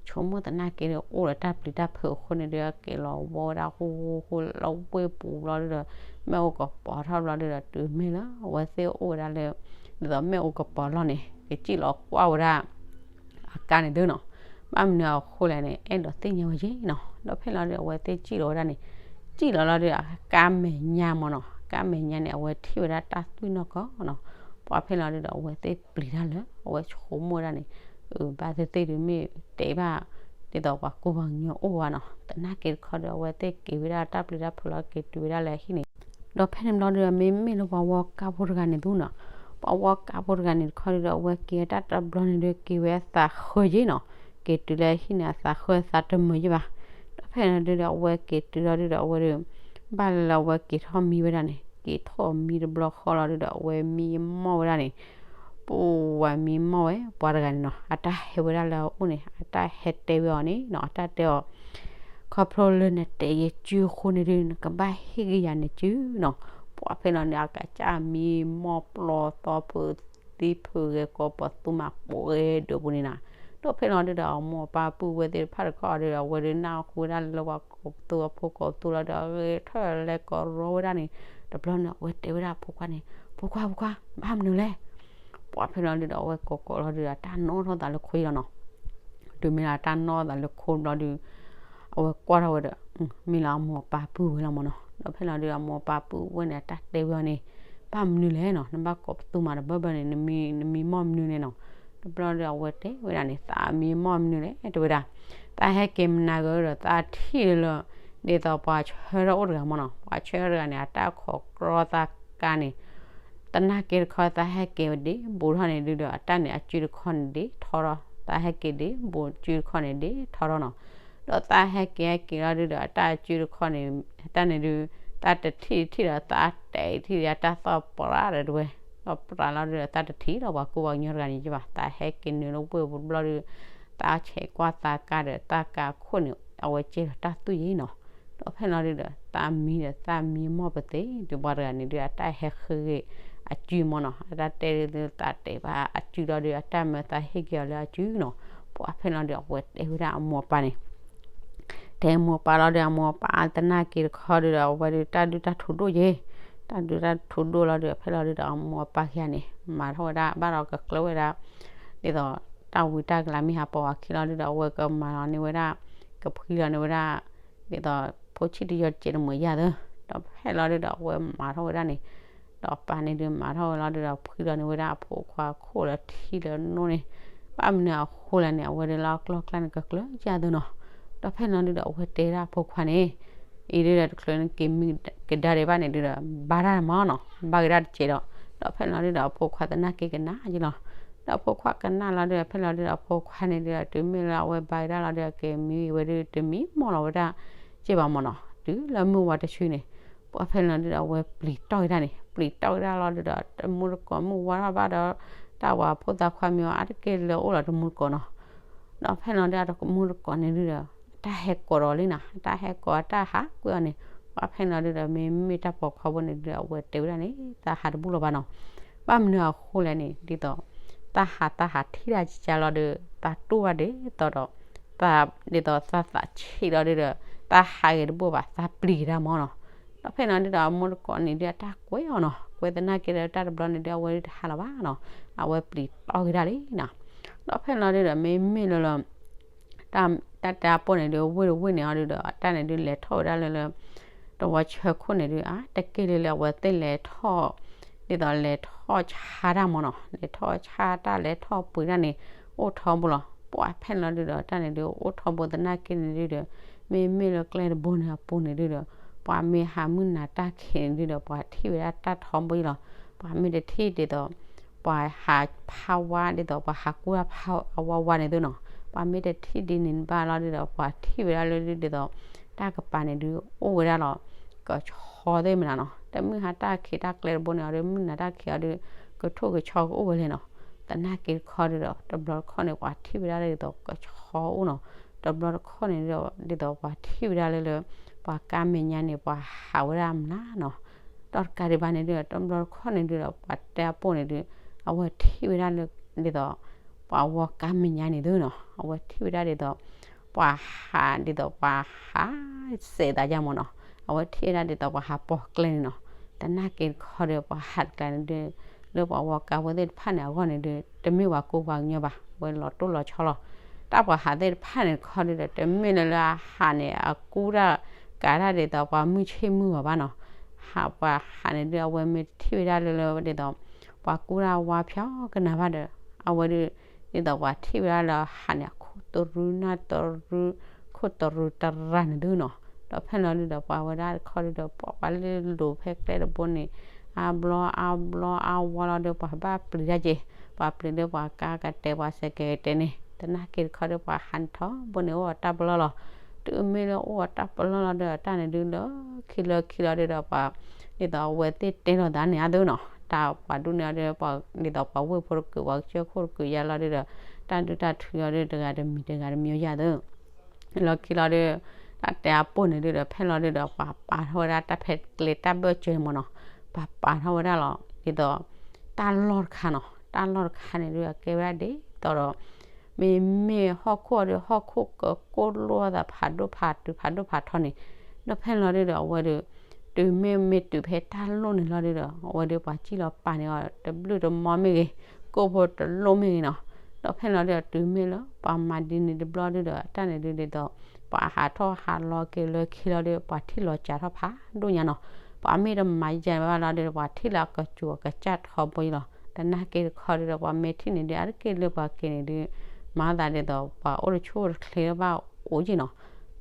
ဆိကမိၣ်သနာ်က့ဒီး အိၣ်ဒီးတၢ်ပျံၤတၢ်ဖုးအဃိန့ၣ်ဒုး က့ၤလီၤဝီဝဲဒၣ်ဃူဃူဃူလၢဝ့ၢ်ပူၤဘျီဒုဒီး မ့ၣ်အူကပီၤထီၣ်ဘျီဒုဒီး တုၤမ့ၢ်လၢအဝဲသ့ၣ်အိၣ်ဝဲဒၣ်လၢ ဒ်သိးမ့ၣ်အူကပီၤလီၢ်န့ၣ် ကစံၣ်လီၤကွၢ်ဝဲဒၣ် အကါန့ၣ်ဒုနီၤ. ဘၣ်မနုၤအဃိလဲၣ်န့ၣ် အဲၣ်ဒိးသ့ၣ်ညါဝဲယဲနီၤ. ဒီးဖဲလီၤဒုး အဝဲသ့ၣ်စံၣ်လီၤဝဲဒၣ်န့ၣ် စံၣ်လီၤလီၤဒုး အကါမဲာ်ညါမ့ၢ်နီၤ ကါမဲာ်ညါန့ၣ် အဝဲထံၣ်ဝဲဒၣ်တၢ်သွံၣ်နီၢ်ကီၢ်နီၤ. ပှၤဖဲလီၤဒုးဒီး အဝဲသ့ၣ်ပျံၤတၢ်လၢ အဝဲဆိကမိၣ်ဝဲဒၣ်န့ၣ် ဘၣ်သ့ၣ်သ့ၣ်ဒုးမ့ၢ်တဲဘၣ် ဒ်သိးပှၤကူပှၤကညီအိၣ်ဘၣ်နီၤ. သနာ်က့တခီဒီး အဝဲသ့ၣ်က့ၤဝဲဒၣ်တၢ်ပျံၤတၢ်ဖုးလီၤ က့ၤတုၤဝဲဒၣ်လၢအဟံၣ်န့ၣ် ဒီးဖဲန့ၣ်ဘျီဒုး မ့မ့ၢ်လၢပှၤဝီကါဖိတဂၤန့ၣ်ဒုနီၤ. ပှၤဝီကါဖိတဂၤန့ၣ်တခီဒုးဒီး အဝဲက့ၤတၢ်တဘျီန့ၣ်ဒုး က့ၤဝဲအသးဃၢယဲနီၤ. က့ၤတုၤလၢအဟံၣ်န့ၣ် အသးဃၢအသးတမုာ်ယဲဘၣ်. ဒီးဖဲန့ၣ်ဒုးဒီး အဝဲက့ၤတုၤလီၤဒုးဒီး အဝဲဒုး ဘၣ်လၢအဝဲက့ၤထီၣ်မံဝဲဒၣ်န့ၣ် က့ၤထီၣ်မံတဘျီဃီလီၤဒုးဒီး အဝဲမံမီၢ်ဝဲဒၣ်န့ၣ် ပဝဲမံမီၢ်ဝဲ ပှၤတဂၤန့ၣ်နီၤ အတၢ်ဟဲဝဲဒၣ်လၢအအိၣ်န့ၣ် အတၢ်ဟဲတဲဝဲအီၤန့ၣ်နီၤ အတၢ်တဲအီၤ ခီဖျိလၢနတဲယစုအဃိန့ၣ်ဒုး နကဘၣ်ဟ့ၣ်ဂံၢ်ယၤနစုနီၤ. ပှၤဖဲလီၤန့ၣ် အကစၢ်မံမီၢ်ပျီသီဖုးသံဖုးဂဲၤကီးပသူမးပိာ်ဂဲၤဒိးပူၤန့ၣ်နီၤ. ဒီးဖဲလီၤဒုးဒီး အမိၢ်အပၢ်ပုၢ်ဝဲၢ်သ့ၣ်တဖၣ်တခီအီၤဒုးဒီး အဝဲဒုးနၢ်ဟူဝဲဒၣ်လၢပှၤကိးပသူအဖိကိးပသူလီၤဒီး အဂဲၤထၢၣ်လဲၤကိးရီဝဲဒၣ်န့ၣ် တဘျီန့ၣ် အဝဲတဲဝဲဒၣ်ဖိခွါန့ၣ် ဖိခွါ ဖိခွါ ဘၣ်မနုၤလဲၣ် ပှၤဖဲလီၤဒုးဒီး အဝဲကိးကိးလီၤဒုးဒီး တၢ်နီၣ်ထီၣ်သးလၢခိယလီၤနီၤ. တုၤမ့ၢ်လၢတၢ်နီၣ်သးလၢခိဘျီဒုး အဝဲကွၢ်ထီၣ်ဝဲဒီး မ့ၢ်လၢအမိၢ်အပၢ်ပုၢ်ဝဲလီၤမ့ၢ်နီၤ. ဒီးဖဲလီၤဒုး အမိၢ်အပၢ်ပုၢ်ဝဲၢ်န့ၣ် အတၢ်တဲဝဲအီၤန့ၣ် ဘၣ်မနုၤလဲၣ်နီၤ နဘၣ်ကိးပသူမးတဘၢဘၢန့ၣ် နမံမီၢ်မနုၤလဲၣ်နီၤ. တဘျီဒီး အဝဲတဲဝဲဒၣ်န့ၣ် သးမံမီၢ်မနုၤလဲၣ် တဲဝဲဒၣ် သးဟဲက့ၤမနၤဂ့ၤဒီး သးထံၣ်လၢ ဒ်သိးပှၤဆၢထၢၣ်အိၣ်တဂၤမ့ၢ်နီၤ ပှၤဆၢထၢၣ်တဂၤန့ၣ် အတၢ်ခိးကြီသးကါန့ၣ် သနာ်က့တခီ သးဟဲက့ၤဝဲဒၣ်ဘူးထီၣ်န့ၣ်ဒုးဒီး အတၢ်န့ၣ်အစုတခီန့ၣ်ဒ်ထီထီၣ် သးဟဲက့ၤဒ်ဘူးစုတခီန့ၣ်ဒ်ထီထီၣ်နီၤ. ဒီးသးဟဲက့ၤဟဲက့ၤလီၤဒုးဒီး အတၢ်အစုတခီန့ၣ် တၢ်န့ၣ်ဒုး တၢ်တထံၣ်တထံၣ်ဒီး သးတဲာ်ထံၣ်ဒီး တၢ်သီၣ်ပြးဒီးတဝဲ ဒီးပြးလီၤဒုးဒီး သးတထံၣ်ဒီးပှၤကူပှၤကညီတဂၤန့ၣ်ယဘၣ် သးဟဲက့ၤနုာ်လၢဝ့ၢ်ပူၤတဘျီဒုး သးဆဲးကွၢ်သးကါဒီး သးကါခိၣ်န့ၣ် အဝဲကဲထီၣ်တၢ်သွံၣ်ယဲနီၤ. ဒီးဖဲလီၤဒုဒီး သးမံဒီး သးမံမီၢ်ပသ့ ဒုးပှၤတဂၤန့ၣ်ဒုး အတၢ်ဟဲဃ့ဂ့ၤအစုမၢ်နီၤ. အတၢ်တဲဒုး သးတဲဘၣ်အစုလီၤဒုး အတၢ်မၢသးဟ့ၣ်က့ၤအီၤလၢအစုနီၤ. ပှၤဖဲလီၤဒုး အဝဲတဲဝဲဒၣ်အမိၢ်အပၢ်န့ၣ် တဲမိၢ်ပၢ်လီၤဒီး အမိၢ်အပၢ်သနာ်က့တခီဒုဒီး အဝဲဒုးတၢ်ဒုၣ်တၢ်ထူဒိၣ်ယဲ, တၢ်ဒုၣ်တၢ်ထူဒိၣ်လီၤဒီး ဖဲလီၤဒုဒီး အမိၢ်အပၢ်ခံဂၤန့ၣ် မၤထီၣ်ဝဲဒၣ် ဘၣ်ဒီးကကျၢၤဝဲဒၣ် ဒ်သိး တၢ်ဝံတၢ်ကလၤမ့ၢ်ဟးပိာ်အခံလီၤဒုဒီး အဝဲကမၤလီၤန့ၢ်ဝဲဒၣ် ကဖှံလီၤန့ၢ်ဝဲဒၣ် ဒ်သိး ဖိဆံးတယီတစဲးတမုာ်ယါသၢ, ဒီးဖဲလီၤဒုဒီး အဝဲမၤထီၣ်ဝဲဒၣ်န့ၣ် ဒီးပၢ်န့ၣ်ဒုး မၤထီၣ်ဝဲလီၤဒုဒီး ဖှံလီၤန့ၢ်ဝဲဒၣ်အဖိခွါခိၣ်လၢထံလၢနိန့ၣ်, ဘၣ်မနုၤအဃိလဲၣ်န့ၣ် အဝဲဒုးလၢအကျီၢ်ကျါန့ၣ် ကကျၢၤယါသၢနီၤ. ဒီးဖဲလီၤဒုဒီး အဝဲတဲဒၣ်အဖိခွါန့ၣ် အံၤဒုဒီး တချုးန့ၣ်က့ၤမံကဒါဒံးဘၣ်န့ၣ်ဒုဒီး ဘါတၢ်မၢ်နီၤ, ဘါကဒါတစဲးဒီး, ဒီးဖဲလီၤဒုဒီး အဖိခွါသနာ်က့ကနၣ်ယလီၤ. ဒီးအဖိခွါကနၣ်လီၤဒုဒီး ဖဲလီၤဒုဒီး အဖိခွါန့ၣ်ဒုဒီး တုၤမ့ၢ်လၢအဝဲဘါကဒါလီၤဒုဒီး က့ၤမံဝဲဒု တမံမီၢ်လီၤဝဲဒၣ် က့ဘၣ်မၢ်နီၤ, တုၤလၢမုၢ်ဝါတဆူန့ၣ် ပှၤဖဲလီၤဒုဒီး အဝဲပျံၤတီၢ်ကဒါန့ၣ်, ပျံၤတီၢ်ကဒါလီၤဒုဒီး တမူတကိးမုၢ်ဝါထီၣ်ဘၣ်ဒီး တၢ်ဝၤဖိသၣ်ခွါမ့ၢ်အါတက့ၢ်လၢအိၣ်လီၤတမူတကိးနီၤ. ဒီးဖဲလီၤဒုဒီး တမူတကိးန့ၣ်ဒုဒီး တၢ်ဟဲကိးဒီးလံနီၤ, တၢ်ဟဲကိးတၢ်ဟးကွံာ်အီၤန့ၣ်, ပှၤဖဲလီၤဒုဒီး မ့မ့ၢ်တၢ်ပိာ်ခွါဖိန့ၣ်ဒုဒီး အဝဲတဲဝဲဒၣ်န့ၣ် သးဟးတဘူၣ်လီၤဘၣ်နီၤ. ဘၣ်မနုၤအဃိလဲၣ်န့ၣ် ဒ်သိး တၢ်ဟး တၢ်ဟးထံၣ်တၢ်ကကါလီၤဒီး သးတူၢ်ဘၣ်ဒ်သိးဒီး သး ဒ်သိးသးသးဆံးလီၤဒုဒီး တၢ်ဟးဂ့ၤတဘူၣ်ဘၣ် သးပျံၤကဒါမၢ်နီၤ. ဒီးဖဲလီၤဒုဒီး အမူတကိးန့ၣ်ဒု အတၢ်ကွဲးအီၤနီၤ, ကွဲးသနာ်က့ဒီး တၢ်တဘျီန့ၣ်ဒု အဝဲဒုတဟးလီၤဘၣ်နီၤ, အဝဲပျံၤတီၢ်ကဒါလံနီၤ. ဒီးဖဲလီၤဒုဒီး မ့မ့ၢ်လၢလၢ တၢ် တၢ်တဲအပိၢ်န့ၣ်ဒု ဝ့ၢ်တဝ့ၢ်န့ၣ်အီၤဒုဒီး အတၢ်န့ၣ်ဒုလဲၤထီၣ်ဝဲဒၣ်လၢလၢ တဝီဆၢခိၣ်န့ၣ်ဒု အါတက့ၢ်လၢလၢအဝဲသ့ၣ်လဲၤထီၣ် ဒ်သိးလဲၤထီၣ်ဆါတၢ်မၢ်နီၤ, လဲၤထီၣ်ဆါတၢ်လဲၤထီၣ်ပှ့ၤတၢ်န့ၣ် အိၣ်ထီဘိလီၤ. ပှၤဖဲလီၤဒုဒီး တၢ်န့ၣ်ဒု အိၣ်ထီဘိသနာ်က့န့ၣ်ဒုဒီး မ့မ့ၢ်လၢကျဲတဘိန့ၣ်အပူၤန့ၣ်ဒုဒီး ပှၤမ့ၢ်ဟးမုၢ်နၤတၢ်ခံးန့ၣ်ဒုဒီး ပှၤထံၣ်ဝဲဒၣ်တၢ်ထီဘိလီၤ. ပှၤမ့ၢ်တထံၣ်ဒ်သိး ပှၤဟးဖးဝါဒ်သိး ပှၤဟးကူၣ်တၢ်ဖးအဝါဝါန့ၣ်သုနီၤ, ပှၤမ့ၢ်တထံၣ်ဒ်န့ၣ်ဘၣ်လီၤဒုဒီး ပှၤထံၣ်ဝဲဒၣ်လၢဒုဒ်သိး တၢ်ကပၤန့ၣ်ဒု အိၣ်ဝဲဒၣ်လီၤ ကဆီသ့ၣ်မနၤနီၤ. တမုၢ်ဟါတၢ်ခံးတၢ်ကျဲတဘိန့ၣ်အီၤဒု မုၢ်နၤတၢ်ခံးအီၤဒု ကထိၣ်ကဆီကအိၣ်ဝဲလဲၣ်နီၤ. သနာ်က့တခီဒုဒီး တဘျီတခီၣ်န့ၣ် ပှၤထံၣ်ဝဲဒၣ်လၢဒ်သိး ကဆီအိၣ်နီၤ. တဘျီတခီၣ်န့ၣ်ဒုဒီး ဒ်သိးပှၤထံၣ်ဝဲဒၣ်လၢလၢ ပှၤကါမဲာ်ညါန့ၣ် ပှၤဟးဝဲဒၣ်မနၤနီၤ. ဒီးတကးဒံးဘၣ်န့ၣ်ဒုဒီး တဘျီတခီၣ်န့ၣ်ဒုဒီး ပှၤတဲအပိၢ်န့ၣ်ဒု အဝဲထံၣ်ဝဲဒၣ်လၢ ဒ်သိး ပှၤဝီကါမဲာ်ညါန့ၣ်သုနီၤ, အဝဲထံၣ်ဝဲဒၣ်ဒ်သိး ပှၤဟး ဒ်သိးပှၤဟး စဲးသးယါမၢ်နီၤ, အဝဲထံၣ်ဝဲဒၣ်ဒ်သိးပှၤဟးပိာ်ကျဲန့ၣ်နီၤ. သနာ်က့တခီဒီး ပှၤဟးတကျါန့ၣ်ဒု လၢပှၤဝီကါဖိသ့ၣ်တဖၣ်န့ၣ်အဂီၢ်န့ၣ်ဒု တမ့ၢ်ပှၤကူပှၤကညီဘၣ်, ဝဲလီၤတိၢ်လီၤဆီလီၤ. တၢ်ပှၤဟးသ့ၣ်တဖၣ်န့ၣ်တခီဒုဒီး တမ့ၢ်လၢလၢအဟးန့ၣ် အကူတၢ်ကးတၢ်ဒ်သိးပှၤမုၢ်ဆ့ၣ်မုၢ်ဂီၤဘၣ်နီၤ. ဟးပှၤဟးန့ၣ်ဒု အဝဲမ့ၢ်တထံၣ်ဝဲဒၣ်လၢလၢဒ်သိး ပှၤကူတၢ်ဝါဖျီကနၤဘၣ်ဒီး အဝဲဒု ဒ်သိးပှၤထံၣ်ဝဲဒၣ်လၢဟးန့ၣ် အခိၣ်တရူနၢ်တရူ ခိၣ်တရူတရၢ်န့ၣ်သုနီၤ. ဒီးဖဲလီၤဒုဒီး ပှၤဝဲဒၣ်တခီဒုဒီး ပှၤပှၤလၢလိၤဖဲကျဲတဘိန့ၣ် အါဘျီအါဘျီအါဝါလီၤဒီး ပှၤဘၣ်ပျံၤတၢ်က့ၤ, ပှၤပျံၤဒီးပှၤကါကတဲာ်ပှၤစဲးကဲၤကတဲာ်န့ၣ် သနာ်က့တခီဒီး ပှၤဟးန့ၣ်ထီဘိန့ၣ် အိၣ်အတၢ်ပလီၢ်လီၤ. တုၤမ့ၢ်လၢအိၣ်အတၢ်ပလီၢ်လီၤဒီး တၢ်န့ၣ်ဒုလၢခံလၢခံလီၤဒုဒီး ပှၤ ဒ်သိးအဝဲသ့ၣ်တဲလိာ်သးန့ၣ်အသုနီၤ, တၢ်ပှၤဒူၣ်န့ၢ်အီၤဒီး ပှၤဒ်သိးပှၤဝ့ၢ်ဖိတကုး ပှၤကစၢၢ်ခိၣ်တကုးယါလီၤဒုဒီး တၢ်ဒုၣ်တၢ်ထုအီၤဒု တဂၤတမံၤတဂၤတမံၤယါသု လီၢ်ခံလီၤဒု တၢ်တဲအပိၢ်န့ၣ်ဒုဒီး ဖဲလီၤဒုဒီး ပှၤပာ်ထီၣ်ဝဲဒၣ်တၢ်ဖဲကျဲတၢ်ဘၢၣ်စၢၤမၢ်နီၤ, ပှၤပာ်ထီၣ်ဝဲဒၣ်လီၤ ဒ်သိး တၢ်လီၢ်တခါနီၤ, တၢ်လီၢ်တခါန့ၣ်ဒု အကဲဝဲဒၣ်ဒ်သိးဒီး မ့မ့ၢ်ဟီၣ်ခိၣ်အီၤဒု ဟီၣ်ခိၣ်ကကိၢ်လိာ်သးဖးဒိၣ်ဖးတုၤဖးဒိၣ်ဖးထီန့ၣ်, ဒီးဖဲလီၤဒုဒီး အဝဲဒု တုၤမ့ၢ်မ့ၢ်တုၤဖဲတၢ်လီၢ်န့ၣ်လီၤဒုဒီး အဝဲဒုပှၤစံၣ်လီၤပာ်န့ၢ်အီၤတဘျုးတမီၢ်မ့ၢ်ဂ့ၤ, ကိၢ်ဖိတလိၣ်မ့ၢ်ဂ့ၤနီၤ, ဒီးဖဲလီၤဒုဒီး တုၤမ့ၢ်လၢပှၤမၤဒ်န့ၣ်တဘျီဒုဒီး တၢ်န့ၣ်ဒုဒ်သိး ပှၤဟးထီၣ်ဟးလီၤက့ၤလၢခံလီၤဒု ပှၤထံၣ်လီၤစှၤထီၣ်ဖးဒိၣ်ညါနီၤ, ပှၤမ့ၢ်တမၤယၤဘၣ်လီၤဒုဒီး ပှၤထံၣ်လၢအကစူၤအကစၢ်ထီဘိလီၤ. သနာ်က့တခီဒုဒီး ပှၤမ့ၢ်ထံၣ်န့ၣ်ဒု အါတက့ၢ်လၢပှၤက့ၤန့ၣ်ဒု မၤသးဒ်သိး ပှၤအိၣ်တဆူၣ်အိၣ်တချ့ဘၣ်အိၣ်က့ၤနီၤ,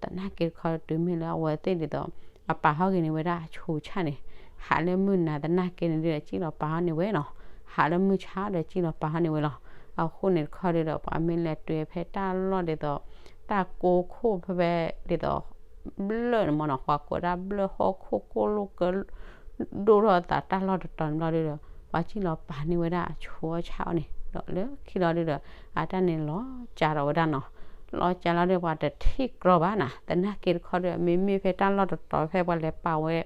သနာ်က့တခီဒု တုၤမ့ၢ်လၢအဝဲသ့ၣ်ဒ်သိး အပာ်ဟီၣ်က့ၤန့ၢ်ဝဲဒၣ်အဆူးဆၣ်န့ၣ်, ဟးလၢမုၢ်နၤသနာ်က့န့ၣ်ဒု အစံၣ်လီၤပာ်ဟီၣ်န့ၢ်ဝဲနီၤ, ဟးလၢမုၢ်ဆါဒီးစံၣ်လီၤပာ်ဟီၣ်န့ၢ်ဝဲလီၤ. အဃိန့ၣ်တခီဒုဒီး ပှၤမ့ၢ်လဲၤတုၤဖဲတၢ်လီၢ်ဒ်သိး တၢ်ကိၢ်ခိၣ်ဖဲဖဲဒ်သိး ဘျၢၣ်န့ၣ်မၢ်နီၤ, ပှၤကိးဒၣ်ဘျၢၣ်ဟီၣ်ခိၣ်ကိၢ်လိာ်က ဒိၣ်ထီၣ်အသးတၢ်လီၢ်တတီၤန့ၣ်ဘျီဒုဒီး ပှၤစံၣ်လီၤပာ်န့ၢ်ဝဲဒၣ်အဆူးအဆၣ်အီၤန့ၣ်, ဒီးလၢခံလီၤဒုဒီး အတၢ်န့ၣ်လီၤကၢ်ထီၣ်ဝဲဒၣ်နီၤ, လီၤကၢ်လီၤဒီး ပှၤတထံၣ်ကြီဘၣ်နၤ, သနာ်က့တခီဒီး မ့မ့ၢ်ဖဲတၢ်လီၢ်တတီၤဖဲပှၤလဲၤပာ်ဝဲ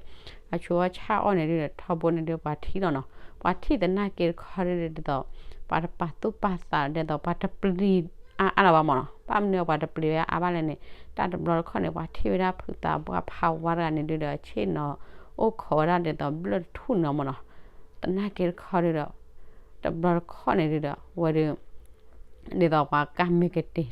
အဆိအီၣ်ဆၣ်အီၣ်န့ၣ်ဒုဒီး ထီဘိန့ၣ်ဒု ပှၤထံၣ်လီၤနီၤ, ပှၤထံၣ်သနာ်က့တခီဒုဒီး ဒ်သိး ပှၤတပာ်သူၣ်ပာ်သးဒ်သိး ပှၤတပျံၤအါအါလၢၤဘၣ်မၢ်နီၤ, ဘၣ်မနုၤပှၤတပျံၤဝဲအါဘၣ်လဲၣ်န့ၣ် တၢ်တဘျီတခီၣ်န့ၣ် ပှၤထံၣ်ဝဲဒၣ်ဖုသးပှၢ်ဖးဝါတဂၤန့ၣ်ဒုဒီး ဆ့ၣ်နီၤအိၣ်ခိးဝဲဒၣ်ဒ်သိးဘျၢၣ်တထူၣ်န့ၣ်မၢ်နီၤ, သနာ်က့တခီဒုဒီး တဘျီတခီၣ်န့ၣ်ဒုဒီး အဝဲဒု ဒ်သိးပှၤကါမ့ၢ်ကတ့ၤထီ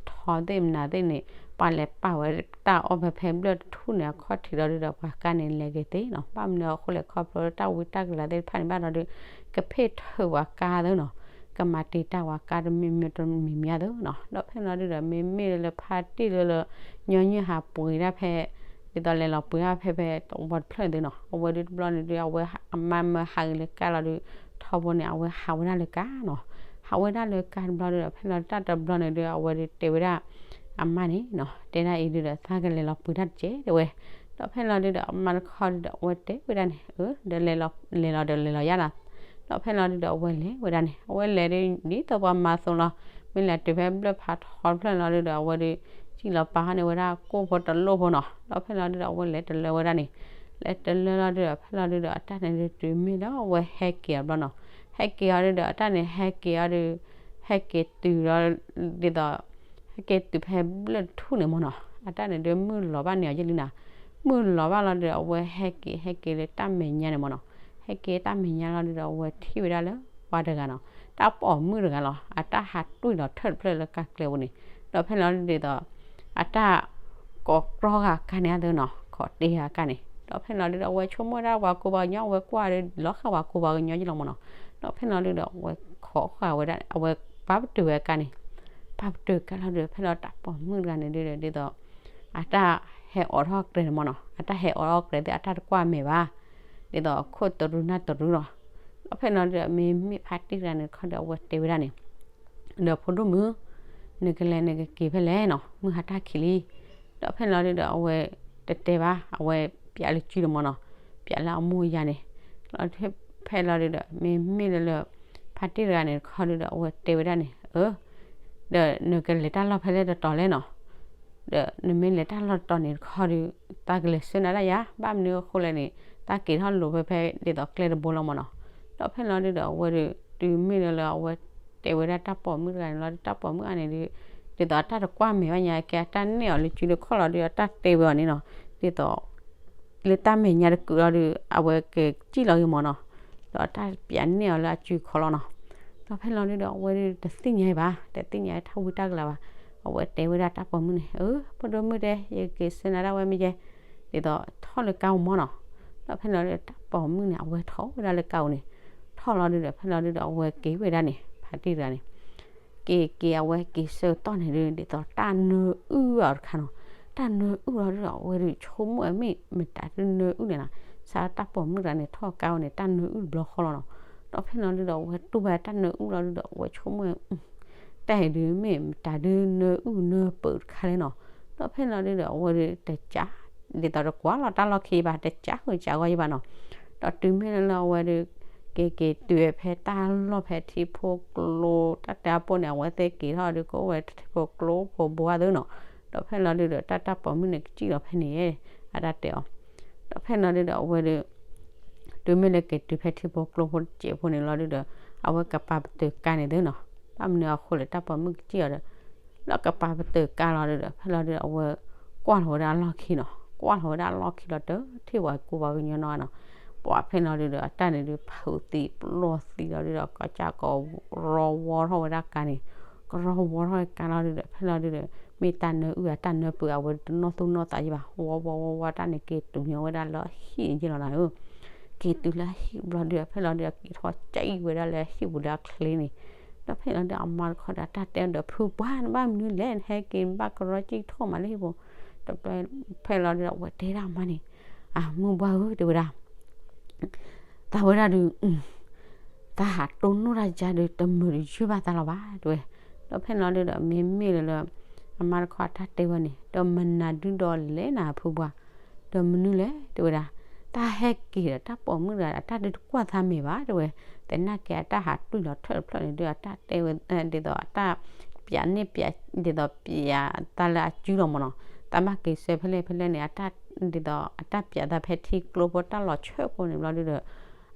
သ့ၣ်မနုၤသ့ၣ်န့ၣ် ပှၤလဲၤပာ်ဝဲတၢ်အီၣ်ဖဲဖဲဘျၢၣ်တထူၣ်န့ၣ် အခီၣ်ထံးလီၤဒုဒီး ပှၤကါန့ၣ်လဲၤက့ၤသ့နီၤ, ဘၣ်မနုၤအဃိလဲၣ် ခီဖျိလၢတၢ်ဝံတၢ်ကလၤသ့ၣ်တဖၣ်န့ၣ်ဘၣ်ဒီးဒု ကဖ့ၣ်ထၢၣ်ပှၤကါသ့နီၤ, ကမၤတံာ်တာ်ပှၤကါတမံၤမံၤတမံၤမံၤသ့နီၤ, ဒီးဖဲလီၤဒုဒီး မ့မ့ၢ်လၢဖါတံၢ်လၢလၢ ညီနုၢ်ဟးပှ့ၤဒၣ်ဖဲ ဒ်သိးလဲၤလီၤပှ့ၤဒၣ်ဖဲဖဲသဝီတဖျၢၣ်န့ၣ်သ့နီၤ, အဝဲဒုတဘျီန့ၣ်ဒု အဝဲအမါမၢဟးဂ့ၤလၢကါလီၤဒု ထီဘိန့ၣ် အဝဲဟးဝဲဒၣ်လၢကါနီၤ, ဟးဝဲဒၣ်လၢကါတဘျီဒုဒီး ဖဲလီၤတၢ်တဘျီန့ၣ်ဒု အဝဲဒုတဲဝဲဒၣ် အမါန့ၣ်နီၤ, တဲဒၣ်အံၤဒုဒီး သးကလဲၤလီၤပှ့ၤတၢ်တကဲတဲဝဲ, ဒီးဖဲလီၤဒုဒီး အမါတခီဒုဒီး အဝဲတဲဝဲဒၣ်န့ၣ် အၢ ဒီးလဲၤလီၤ လဲၤလီၤဒီးလဲၤလီၤယါနီၤ, ဒီးဖဲလီၤဒုဒီး အဝဲလဲၤဝဲဒၣ်န့ၣ် အဝဲလဲၤဒု ဒ်သိးပှၤမၤအသိးလီၤ, မ့ၢ်လဲၤတုၤဖဲဘျၢၣ်ဖးထီတဖျၢၣ်န့ၣ်လီၤဒုဒီး အဝဲဒု စံၣ်လီၤပာ်ဃီန့ၣ်ဝဲဒၣ်ကိၣ်ဖိတလိၣ်ဖိနီၤ, ဒီးဖဲလီၤဒုဒီး အဝဲလဲၤတလၢဝဲဒၣ်န့ၣ်, လဲၤတလၢလီၤဒုဒီး ဖဲလီၤဒုဒီး အတၢ်န့ၣ်ဒု တုၤမ့ၢ်လၢအဝဲဟဲက့ၤအီၤတဘျီနီၤ, ဟဲက့ၤအီၤဒုဒီး အတၢ်န့ၣ် ဟဲက့ၤအီၤဒု ဟဲက့ၤတုၤလီၤ ဒ်သိး ဟဲက့ၤတုၤဖဲဘျၢၣ်တထူၣ်န့ၣ်မၢ်နီၤ, အတၢ်န့ၣ်ဒု မုၢ်လီၤဘၣ်န့ၢ်အီၤယဲၢ်လံနၤ, မုၢ်လီၤဘၣ်လီၤဒုဒီး အဝဲဟဲက့ၤ ဟဲက့ၤလၢတၢ်မဲာ်ညါန့ၣ်မၢ်နီၤ, ဟဲက့ၤတၢ်မဲာ်ညါလီၤဒုဒီး အဝဲထံၣ်ဝဲဒၣ်လၢပှၤတဂၤနီၤ, တၢ်ပိာ်မုၣ်တဂၤလီၤ, အတၢ်ဟးတွံၢ်လီၤထၢၣ်တဖျၢၣ်လၢကါကျဲပူၤန့ၣ်, ဒီးဖဲလီၤဒုဒ်သိး အတၢ်ကိးကြီဂၤကါန့ၣ်အသ့နီၤ, ကိးတ့ၢ်ဂၤကါန့ၣ်, ဒီးဖဲလီၤဒုဒီး အဝဲဆိကမိၣ်ဒၣ်ပှၤကူပှၤကညီ အဝဲကွၢ်ဒု လီၤဃာ်ပှၤကူပှၤကညီယဲၢ်လီၤမၢ်နီၤ, ဒီးဖဲလီၤဒုဒီး အဝဲခိးဃာ်ဝဲဒၣ် အဝဲပာ်ပတုာ်ဝဲကါန့ၣ်, ပာ်ပတုာ်ကါလီၤဒုဒီး ဖဲလီၤတၢ်ပိာ်မုၣ်တဂၤန့ၣ်ဒုဒီး ဒ်သိး အတၢ်ဟဲအိးထီၣ်ကျဲန့ၣ်မၢ်နီၤ, အတၢ်ဟဲအိးထီၣ်ကျဲသ့ၣ် အတၢ်တကွၢ်မဲာ်ဘၣ်, ဒ်သိးခိၣ်တရူးနၢ်တရူးလီၤ, ဒီးဖဲလီၤဒုဒီး မ့မ့ၢ်ဖါတံၢ်တဂၤန့ၣ်တခီဒီး အဝဲတဲဝဲဒၣ်န့ၣ် ဒီးဖိဒိၣ်မုၣ်, နကလဲၤနကက့ၤဖဲလဲၣ်နီၤ, မုၢ်ဟါတၢ်ခံးလံ, ဒီးဖဲလီၤဒုဒီး အဝဲတတဲဘၣ် အဝဲပျးလၢစုဒီးမၢ်နီၤ, ပျးလၢအမိၢ်ယၤန့ၣ်, ဒီးဖဲလီၤဒုဒီး မ့မ့ၢ်လၢလၢ ဖါတံၢ်တဂၤန့ၣ်တခီဒုဒီး အဝဲတဲဝဲဒၣ်န့ၣ်, အၢ, ဒီးနကလဲၤတၢ်လီၢ်ဖဲလဲၣ်တတီၤလဲၣ်နီၤ, ဒီးနမ့ၢ်လဲၤတၢ်လီၢ်တတီၤန့ၣ်တခီဒု သးကလဲၤဆှၢနၤဒၣ်ယၤ, ဘၣ်မနုၤအဃိလဲၣ်န့ၣ် သးက့ၤထီၣ်လိာ်ဖဲဖဲဒ်သိးကျဲတဘိလီၤမၢ်နီၤ, ဒီးဖဲလီၤဒုဒီး အဝဲဒု တုၤမ့ၢ်လၢလၢအဝဲတဲဝဲဒၣ်တၢ်ပိာ်မုၣ်တဂၤန့ၣ်လီၤ, တၢ်ပိာ်မုၣ်အါန့ၣ်ဒု ဒ်သိးအတၢ်တကွၢ်မဲာ်ဘၣ်ညါကဲ အတၢ်နဲၣ်အီၤလၢစုလၢခီၣ်လီၤဒု အတၢ်တဲဝဲအီၤန့ၣ်နီၤ, ဒ်သိး လၢတၢ်မဲာ်ညါတကုာ်လီၤဒု အဝဲကစံၣ်လီၤဂ့ၤမၢ်နီၤ, ဒီးတၢ်ပျးနဲၣ်အီၤလၢအစုခီလီၤနီၤ, ဒီးဖဲလီၤဒုဒီး အဝဲဒုတသ့ၣ်ညါဘၣ်, တသ့ၣ်ညါတၢ်ဝံတၢ်ကလၤဘၣ်, အဝဲတဲဝဲဒၣ်တၢ်ပိာ်မုၣ်န့ၣ်, အၢ ဖိဒိၣ်မုၣ်တဲ ယက့ၤဆှၢနၤဒၣ်ဝဲမ့ၢ်ယဲ, ဒ်သိးထီၣ်လၢကါပူၤမၢ်နီၤ, ဒီးဖဲလီၤဒုတၢ်ပိာ်မုၣ်န့ၣ် အဝဲထီၣ်ဝဲဒၣ်လၢကါပူၤန့ၣ်, ထီၣ်လီၤဒုဒီး ဖဲလီၤဒုဒီး အဝဲက့ၤဝဲဒၣ်န့ၣ် ဖါတံၢ်တဂၤန့ၣ် က့ၤက့ၤအဝဲက့ၤဆၢကတီၢ်န့ၣ်ဒု ဒ်သိးတၢ်နၢအုၣ်အီၤတခါနီၤ, တၢ်နၢအုၣ်လီၤဒုဒီး အဝဲဒုဆိကမိၣ်ဝဲမ့ၢ်မတၤဒုနၢအုၣ်န့ၣ်နီၤ, စးထီၣ်တၢ်ပိာ်မုၣ်တဂၤန့ၣ် ထီၣ်ကါပူၤန့ၣ် တၢ်နၢအုၣ်တဘျီဃီလီၤနီၤ, ဒီးဖဲလီၤဒုဒီး အဝဲတူၢ်ဘၣ်တၢ်နၢအုၣ်လီၤဒုဒီး အဝဲဆိကမိၣ်ဝဲ တၢ်အံၤဒုမ့ၢ်မတၤဒုနၢအုၣ်နၢပၢၢ်တခါလဲၣ်နီၤ, ဒီးဖဲလီၤဒုဒီး အဝဲဒုတကး ဒ်သိးတကွၢ်လီၤတၢ်လီၢ်ခံဘၣ် တကးဃုာ်ကးဂီၢ်ယဘၣ်နီၤ, ဒီးတုၤမ့ၢ်လၢလၢအဝဲဒု က့ၤက့ၤတုၤဖဲတၢ်လီၢ်ဖဲထံဖိကျိ တၢ်တဲအပိၢ်န့ၣ် အဝဲသ့ၣ်က့ၤထီၣ်ဒု ကအိၣ်ဝဲထံဖိကျိဖိဘိအသ့နီၤ, ဒီးဖဲလီၤဒုဒီး တၢ်တၢ်ပိာ်မုၣ်န့ၣ် ကစံၣ်လီၤဖဲန့ၣ် အတၢ်တဲအီၤ, ဒီးဖဲလီၤဒုဒီး အဝဲဒု တုၤမ့ၢ်လၢက့ၤတုၤဖဲထံဖိကျိဖိတစဲးဖိန့ၣ်လီၤဒုဒီး အဝဲကပာ်ပတုာ်ကါန့ၣ်သ့နီၤ, ဘၣ်မနုၤအဃိလဲၣ် တၢ်ပိာ်မုၣ်ကစံၣ်အီၤဒီး လီၤကပာ်ပတုာ်ကါလီၤဒုဒီး ဖဲလီၤဒုဒီး အဝဲကွၢ်လီၤဝဲဒၣ်အလီၢ်ခံနီၤ, ကွၢ်လီၤဝဲဒၣ်အလီၢ်ခံလီၤတထံၣ်ပှၤကူပှၤကညီနီၤနီၤ, ပှၤဖဲလီၤဒုဒီး အတၢ်န့ၣ်ဒု ဖုးသံပျီၢ်သံလီၤဒုဒီး ကစၢ်ကရီဝီထီၣ်ဝဲဒၣ်ကါန့ၣ်, ကရီဝီထီၣ်ဝဲကါလီၤဒုဒီး ဖဲလီၤဒုဒီး မ့ၢ်တၢ်နၢအုၣ်အတၢ်နၢပၢၢ်အဝဲတနီၣ်သူၣ်နီၣ်သးယဘၣ်, ဝီဝီဝီဝီတၢ်န့ၣ် က့ၤတုၤညီဝဲဒၣ်လၢအဟံၣ်န့ၣ်ယဲၢ်လီၤနၤဧၢ, က့ၤတုၤလၢအဟံၣ်ဘျီဒုဒီး ဖဲလီၤဒုဒီး က့ၤထီၣ်ကၠံၣ်ဝဲဒၣ်လၢအဟံၣ်ပူၤလၢအချ့န့ၣ်, ဒီးဖဲလီၤဒုဒီး အမါတခီဒီး တၢ်တဲဒီး ဖုပှၢ် နဘၣ်မနုၤလဲၣ် နဟဲက့ၤနဘၣ်ကရီကၠံၣ်ထီၣ်မးလၢဟံၣ်ပူၤ, ဒီးဖဲလီၤဒုဒီး အဝဲတဲဒၣ်အမါန့ၣ်, အမုၢ်ပှၢ်ဧၢ တဲဝဲဒၣ် သးဝဲဒၣ်ဒုး, သးဟးတိၢ်နီၣ်တၢ်ယါဒုး တမုာ်တယုၢ်ဘၣ်သးလီၤဘၣ် တဲဝဲ, ဒီးဖဲလီၤဒုဒီး မ့မ့ၢ်လၢလၢ အမါတခီအတၢ်တဲဝဲန့ၣ် ဒီးမနုၤဒုဒီးလဲၣ်နၤဖုပှၢ်, ဒီးမနုၤလဲၣ် တဲဝဲဒၣ်, တၢ်ဟဲက့ၤဒီးတၢ်ပိာ်မုၣ်တဂၤ အတၢ်ဒုးတကွၢ်သးမဲာ်ဘၣ် တဲဝဲ, တ သနာ်က့အတၢ်ဟးတွံၢ်လီၤထၢၣ်တဖျၢၣ်န့ၣ်ဒုး အတၢ်တဲဝဲ ဒ်သိးအတၢ် ပၠးန့ၢ်ပၠး ဒ်သိးပၠးတၢ်လၢအစုလီၤမၢ်နီၤ, တၢ်ဘၣ်က့ၤဆှၢဖဲလဲၣ်ဖဲလဲၣ်န့ၣ် အတၢ် ဒ်သိးအတၢ်ပၠးသးဖဲထံကျိဖိတၢ်လီၤဆၢကိန့ၣ်ဘျီဒုးဒီး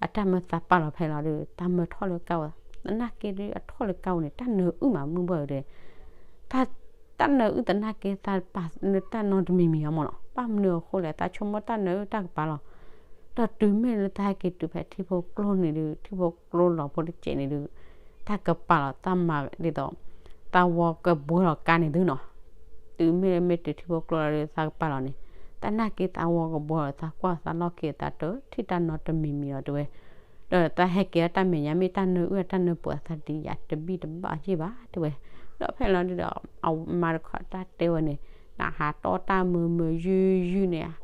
အတၢ်မၢသးပာ်လီၤဖဲလီၤဒုး တၢ်မၢထီၣ်လၢကါဝဲ, သနာ်က့ဒုးအထီၣ်လၢကါဝဲန့ၣ် တၢ်နၢအုၣ်မးမုၢ်ဘၣ်ဒီး တၢ်နၢအုၣ်သနာ်က့သးပာ်လၢတၢ်နီတမံၤမံၤအမၢ်နီၤ, ဘၣ်မနုၤအဃိလဲၣ် သးဆိကမိၣ်တၢ်နၢအုၣ်တၢ်ကပၤလီၤ. ဒီးတုၤမ့ၢ်လၢတၢ်ဟဲက့ၤတုၤဖဲထံဖိကျိန့ၣ်ဒုး ထံဖိကျိလီၤဖိတစဲးန့ၣ်ဒုး တၢ်ကပၤလီၤ တၢ်မၤဒ်သိး သးဝီကဘှီလီၤကါန့ၣ်သုနီၤ, တုၤမ့ၢ်လၢမ့ၢ်တုၤထံဖိကျိလီၤဒုး သးကပၤလီၤန့ၣ် သနာ်က့သးဝီကဘှီလီၤ သးကွၢ်သးလီၢ်ခံသးတထံၣ်တၢ်နီတမံၤမံၤလီၤတဲဝဲ, ဒီးတၢ်ဟဲက့ၤအတၢ်မဲာ်ညါမ့ၢ်တၢ်နၢအုၣ်အတၢ်နၢပှဲၤအသးဒ်ယၤတဘံၣ်တဘၣ်ယ့ၢ်ဘၣ်တဲဝဲ, ဒီးဖဲလီၤဒုးဒီး အမါတခီတၢ်တဲဝဲန့ၣ် နဟးတီတၢ်မုာ်မုာ်ယုၢ်ယုၢ်န့ၣ်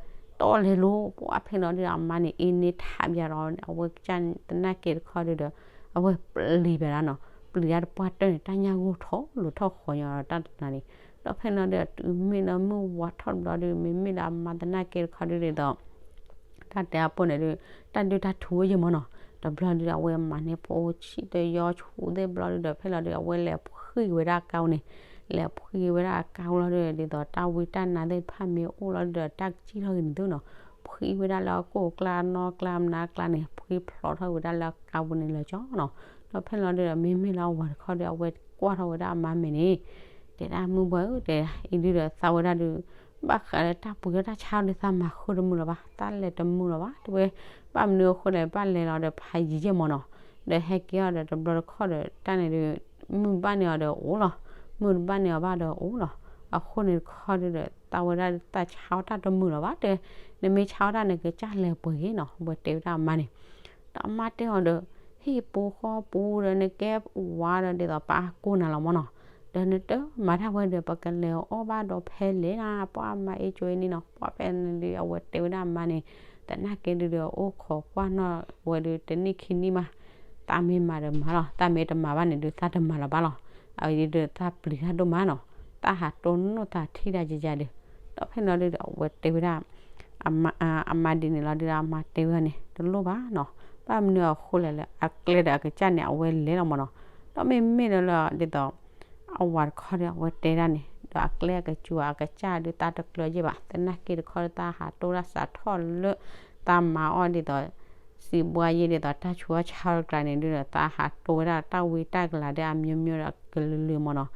တီလဲၤလိၤ ပှၤဖဲလီၤဒုးဒီးအမါန့ၣ် အ့န့ၢ်ထးဘၣ်ဒီး အဝဲကစၢ်သနာ်က့တခီဒုးဒီး အဝဲပျံၤဘၣ်ဒၣ်နီၤ, ပျံၤတၢ်တပှၢ်တၢၢ်န့ၣ် တၢ်ညၣ်ဂိၢ်ထီၣ်လိၤထီၣ်ဃီညီဒီးတၢ်တနၤန့ၣ်, ဒီးဖဲလီၤဒုးဒီးတုၤမ့ၢ်လၢမုၢ်ဝါထီၣ်တဘျီဒုး မ့မ့ၢ်လၢအမါသနာ်က့တခီဒုးဒ်သိး တၢ်တဲအပူၤန့ၣ်ဒုး တၢ်ဒုၣ်တၢ်ထူဝဲယ့ၢ်မၢ်နီၤ, တဘျီဒုးဒီးအဝဲမၤန့ၢ်ဖိဆံးတယီဆူသ့ၣ်ဘျီဒုးဒီး ဖဲလီၤဒုးဒီး အဝဲလဲၤဖှံဝဲဒၣ်ကါဝဲန့ၣ်, လဲၤဖှံဝဲဒၣ်ကါဝဲလီၤဒုးဒီး ဒ်သိးတၢ်ဝံတၢ်နါသ့ၣ်တဖၣ်မ့ၢ်အိၣ်လီၤဒုးဒီး တၢ်ကစံၣ်ထီၣ်ဂ့ၤန့ၣ်သုနီၤ, ဖှံဝဲဒၣ်လၢအကိၢ်အကျါနီၢ်ကျါမနါကျါန့ၣ် ဖှံဖျိးထီၣ်ဝဲဒၣ်လၢကါဝဲန့ၣ်လၢာ်ကၠီနီၤ, ဒီးဖဲလီၤဒုးဒီး မ့မ့ၢ်လၢအဝၤတခီဒီး အဝဲကွၢ်ထီၣ်ဝဲဒၣ်အမါမဲာ်န့ၣ် တဲဒၣ်မုၢ်ဘှီၣ်ဧၢ တဲဒၣ် အံၤဒုးဒီးသးဝဲဒၣ်ဒုး ဘၣ်ဃးလၢတၢ်ပှ့ၤထီၣ်တၢ်ဆါအီၤဒုးသးမၤဃုာ်တမုာ်လၢၤဘၣ်, တၢ်လဲၤတမုာ်လၢၤဘၣ် တဲဝဲ, ဘၣ်မနုၤအဃိလဲၣ် ဘၣ်လဲၤလီၤဒီးဖးယံၤယဲၢ်မၢ်နီၤ, ဒီးဟဲက့ၤအီၤဒီးတဘျီတခီၣ်ဒီးတၢ်န့ၣ်ဒုး မုၢ်ဘၣ်န့ၢ်အီၤဒီးအိၣ်လီၤ, မုၢ်တဘၣ်န့ၢ်အီၤဘၣ်ဒီးအိၣ်လီၤ, အဃိန့ၣ်တခီဒုးဒီး သးဝဲဒၣ်သးဆါအီၤတၢ်တမုာ်လၢၤဘၣ်တဲ, နမ့ၢ်ဆါအီၤတၢ်န့ၣ် ကစၢ်လဲၤပှ့ၤဂ့ၤနီၤ အဝဲတဲဝဲဒၣ်အမါန့ၣ် ဒီးအမါတဲအီၤဒီး ဟ့ၣ်ပူဃီပူဒီးနကဲဝၤဒီးဒ်သိးပှၤကိးနၤလီၤမၢ်နီၤ, ဒီးနတမၤတၢ်ဝဲဒီး ပကလဲၤအီၣ်ဘၣ်ဒီးဖဲလဲၣ်နၤ ပှၤမၤအ့ၣ်ကၠိအ့ၣ်န့ၣ်နီၤ, ပှၤဖဲန့ၣ်ဒုး အဝဲတဲဝဲဒၣ်အမါန့ၣ်, သနာ်က့ဒုးဒီးအိၣ်ခိးကွၢ်နီၣ်ဝဲဒုးတနံၣ်ခံနံၣ်မး, သးမ့ၢ်မၤဒီးမၤလီၤ, သးမ့ၢ်တမၤဘၣ်န့ၣ်ဒုး သးတမၤလၢၤဘၣ်လီၤ, အအံၤဒုးသးပျံၤတၢ်ဒိၣ်မးနီၤ, သးဟးတိၢ်နီၣ်သးထံၣ်တၢ်ယယၤဒီး, ဒီးဖဲန့ၣ်လီၤဒုးဒီး အဝဲတဲဝဲဒၣ် အမါဒ်န့ၣ်လီၤဒုးဒီး အမါတဲဝဲန့ၣ် တလိၣ်ဘၣ်နီၤ, ဘၣ်မနုၤအဃိလဲၣ်လၢ အကျဲဒီးအကစၢ်န့ၣ် အဝဲလဲၤလီၤမၢ်နီၤ, ဒီးမ့မ့ၢ်လၢလၢဒ်သိး အဝၤတခီဒီး အဝဲတဲဒၣ်န့ၣ် ဒီးအကျဲအကစၢ်အကစၢ်ဒုး သးတကျၢၤယဲၢ်ဘၣ်, သနာ်က့တခီဒီး သးဟးတိၢ်ဒၣ်စးထီၣ်လၢ သးမၤအီၣ်ဒ်သိး စံးဘှါယဲၢ်ဒ်သိး တၢ်ဆူးအီၣ်ဆါအီၣ်တကျါန့ၣ်ဒုးဒီး သးဟးတိၢ်ဝဲဒၣ်တၢ်ဝံတၢ်ကလၤဒီးအမျိုးမျိုးဒီးကလုာ်လုာ်မၢ်နီၤ,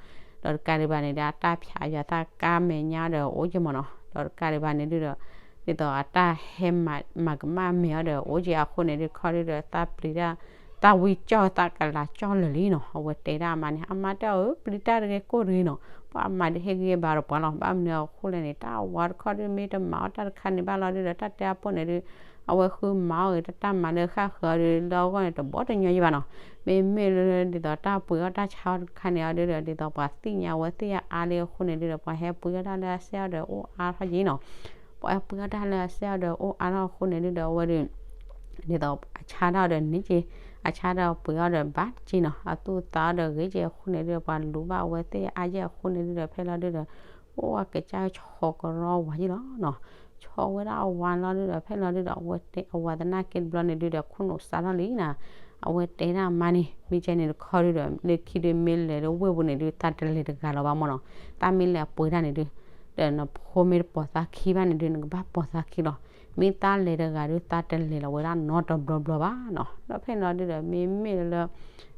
ဒီးတကးဒံးဘၣ်န့ၣ်ဒီး အတၢ်ဖၠးယွၤသးကါမဲာ်ညါဒီးအိၣ်က့ၤမၢ်နီၤ, ဒီးတကးဒံးဘၣ်န့ၣ်ဒုးဒီး ဒ်သိးအတၢ်ဟဲမၤကမၣ်မဲာ်အီၤဒီးအိၣ်က့ၤအဃိန့ၣ်ဒုး တခီဒုးဒီး သးပျံၤတၢ် သးဝံကၠီၣ်သးကလၤကၠီၣ်လၢာ်လံနီၤ, အဝဲတဲဒၣ်အမါန့ၣ် အမါတဲအီၤ ပျံၤတၢ်တဂ့ၤကိၢ်တဂ့ၤနီၤ, ပှၤအမါဒုးဟ့ၣ်ဂံၢ်ဘါဒီးပှၤလီၤ, ဘၣ်မနုၤအဃိလဲၣ်န့ၣ် တၢ်ဝၤတခီဒုးမ့ၢ်တမၤအီၣ်တၢ်တခါန့ၣ်ဘၣ်လီၤဒုးဒီး တၢ်တဲအပူၤန့ၣ်ဒုး အဝဲဃုမၤအီၣ်ဂ့ၤ တၢ်တၢ်မၤလၢဃၣ်ဃၢၤအီၤဒုး လၢအဂီၢ်န့ၣ် တဘီတညီယဲၢ်ဘၣ်နီၤ, မ့မ့ၢ်လၢဒ်သိးတၢ်ပှ့ၤအီၣ်တၢ်ဆါအီၣ်တခါန့ၣ်အီၤဒုးဒီး ဒ်သိးပှၤသ့ၣ်ညါအဝဲသ့ၣ်အါလံအဃိန့ၣ်ဒုးဒီး ပှၤဟဲပှ့ၤအီၣ်တၢ်လၢအစဲအီၤဒီးအိၣ်အါထီၣ်က့ၤနီၤ, ပှၤဟဲပှ့ၤအီၣ်တၢ်လၢအစဲအီၤဒီးအိၣ်အါထီၣ်အဃိန့ၣ်ဒုးဒီး အဝဲဒုး ဒ်သိးအဆါတၢ်အီၤဒီးန့ၢ်က့ၤ, အဆါတၢ်အီၤပှ့ၤအီၣ်ဒီးဘၣ်က့ၤနီၤ, အသူၣ်အသးအီၤဒီးဂ့ၤက့ၤအဃိန့ၣ်ဒုးဒီး ပှၤလူၤဘၣ်အဝဲသ့ၣ်အါယဲၢ်အဃိန့ၣ်ဒုးဒီး ဖဲလီၤဒုးဒီး အိၣ်အကစၢ်ဆီကရီဝၤယဲၢ်လီၤနီၤ, ဆီဝဲဒၣ်အဝၤလီၤဒုးဒီး ဖဲလီၤဒုးဒီး အဝဲတဲအဝၤသနာ်က့တဘျီန့ၣ်ဒုးဒီး ခိၣ်နူာ်စးထီၣ်လံနီၤ, အဝဲတဲဒၣ်အမါန့ၣ် မ့ၢ်ကဲန့ၣ်တခီဒုးဒီး လၢခံဒုးမ့ၢ်လဲၤလၢဝ့ၢ်ပူၤန့ၣ်ဒုး သးတလဲၤတဂၤလၢၤဘၣ်မၢ်နီၤ, သးမ့ၢ်လဲၤပှ့ၤတၢ်န့ၣ်ဒုး ဒီးနဖိမ့ၢ်တပိာ်သးခံဘၣ်န့ၣ်ဒုး နကဘၣ်ပိာ်သးခံလီၤ, မ့ၢ်သးလဲၤတဂၤဒုး သးတလဲၤလီၤဝဲဒၣ်နီတဘျီဘျီဘၣ်နီၤ, ဒီးဖဲလီၤဒုးဒီး မ့မ့ၢ်လၢ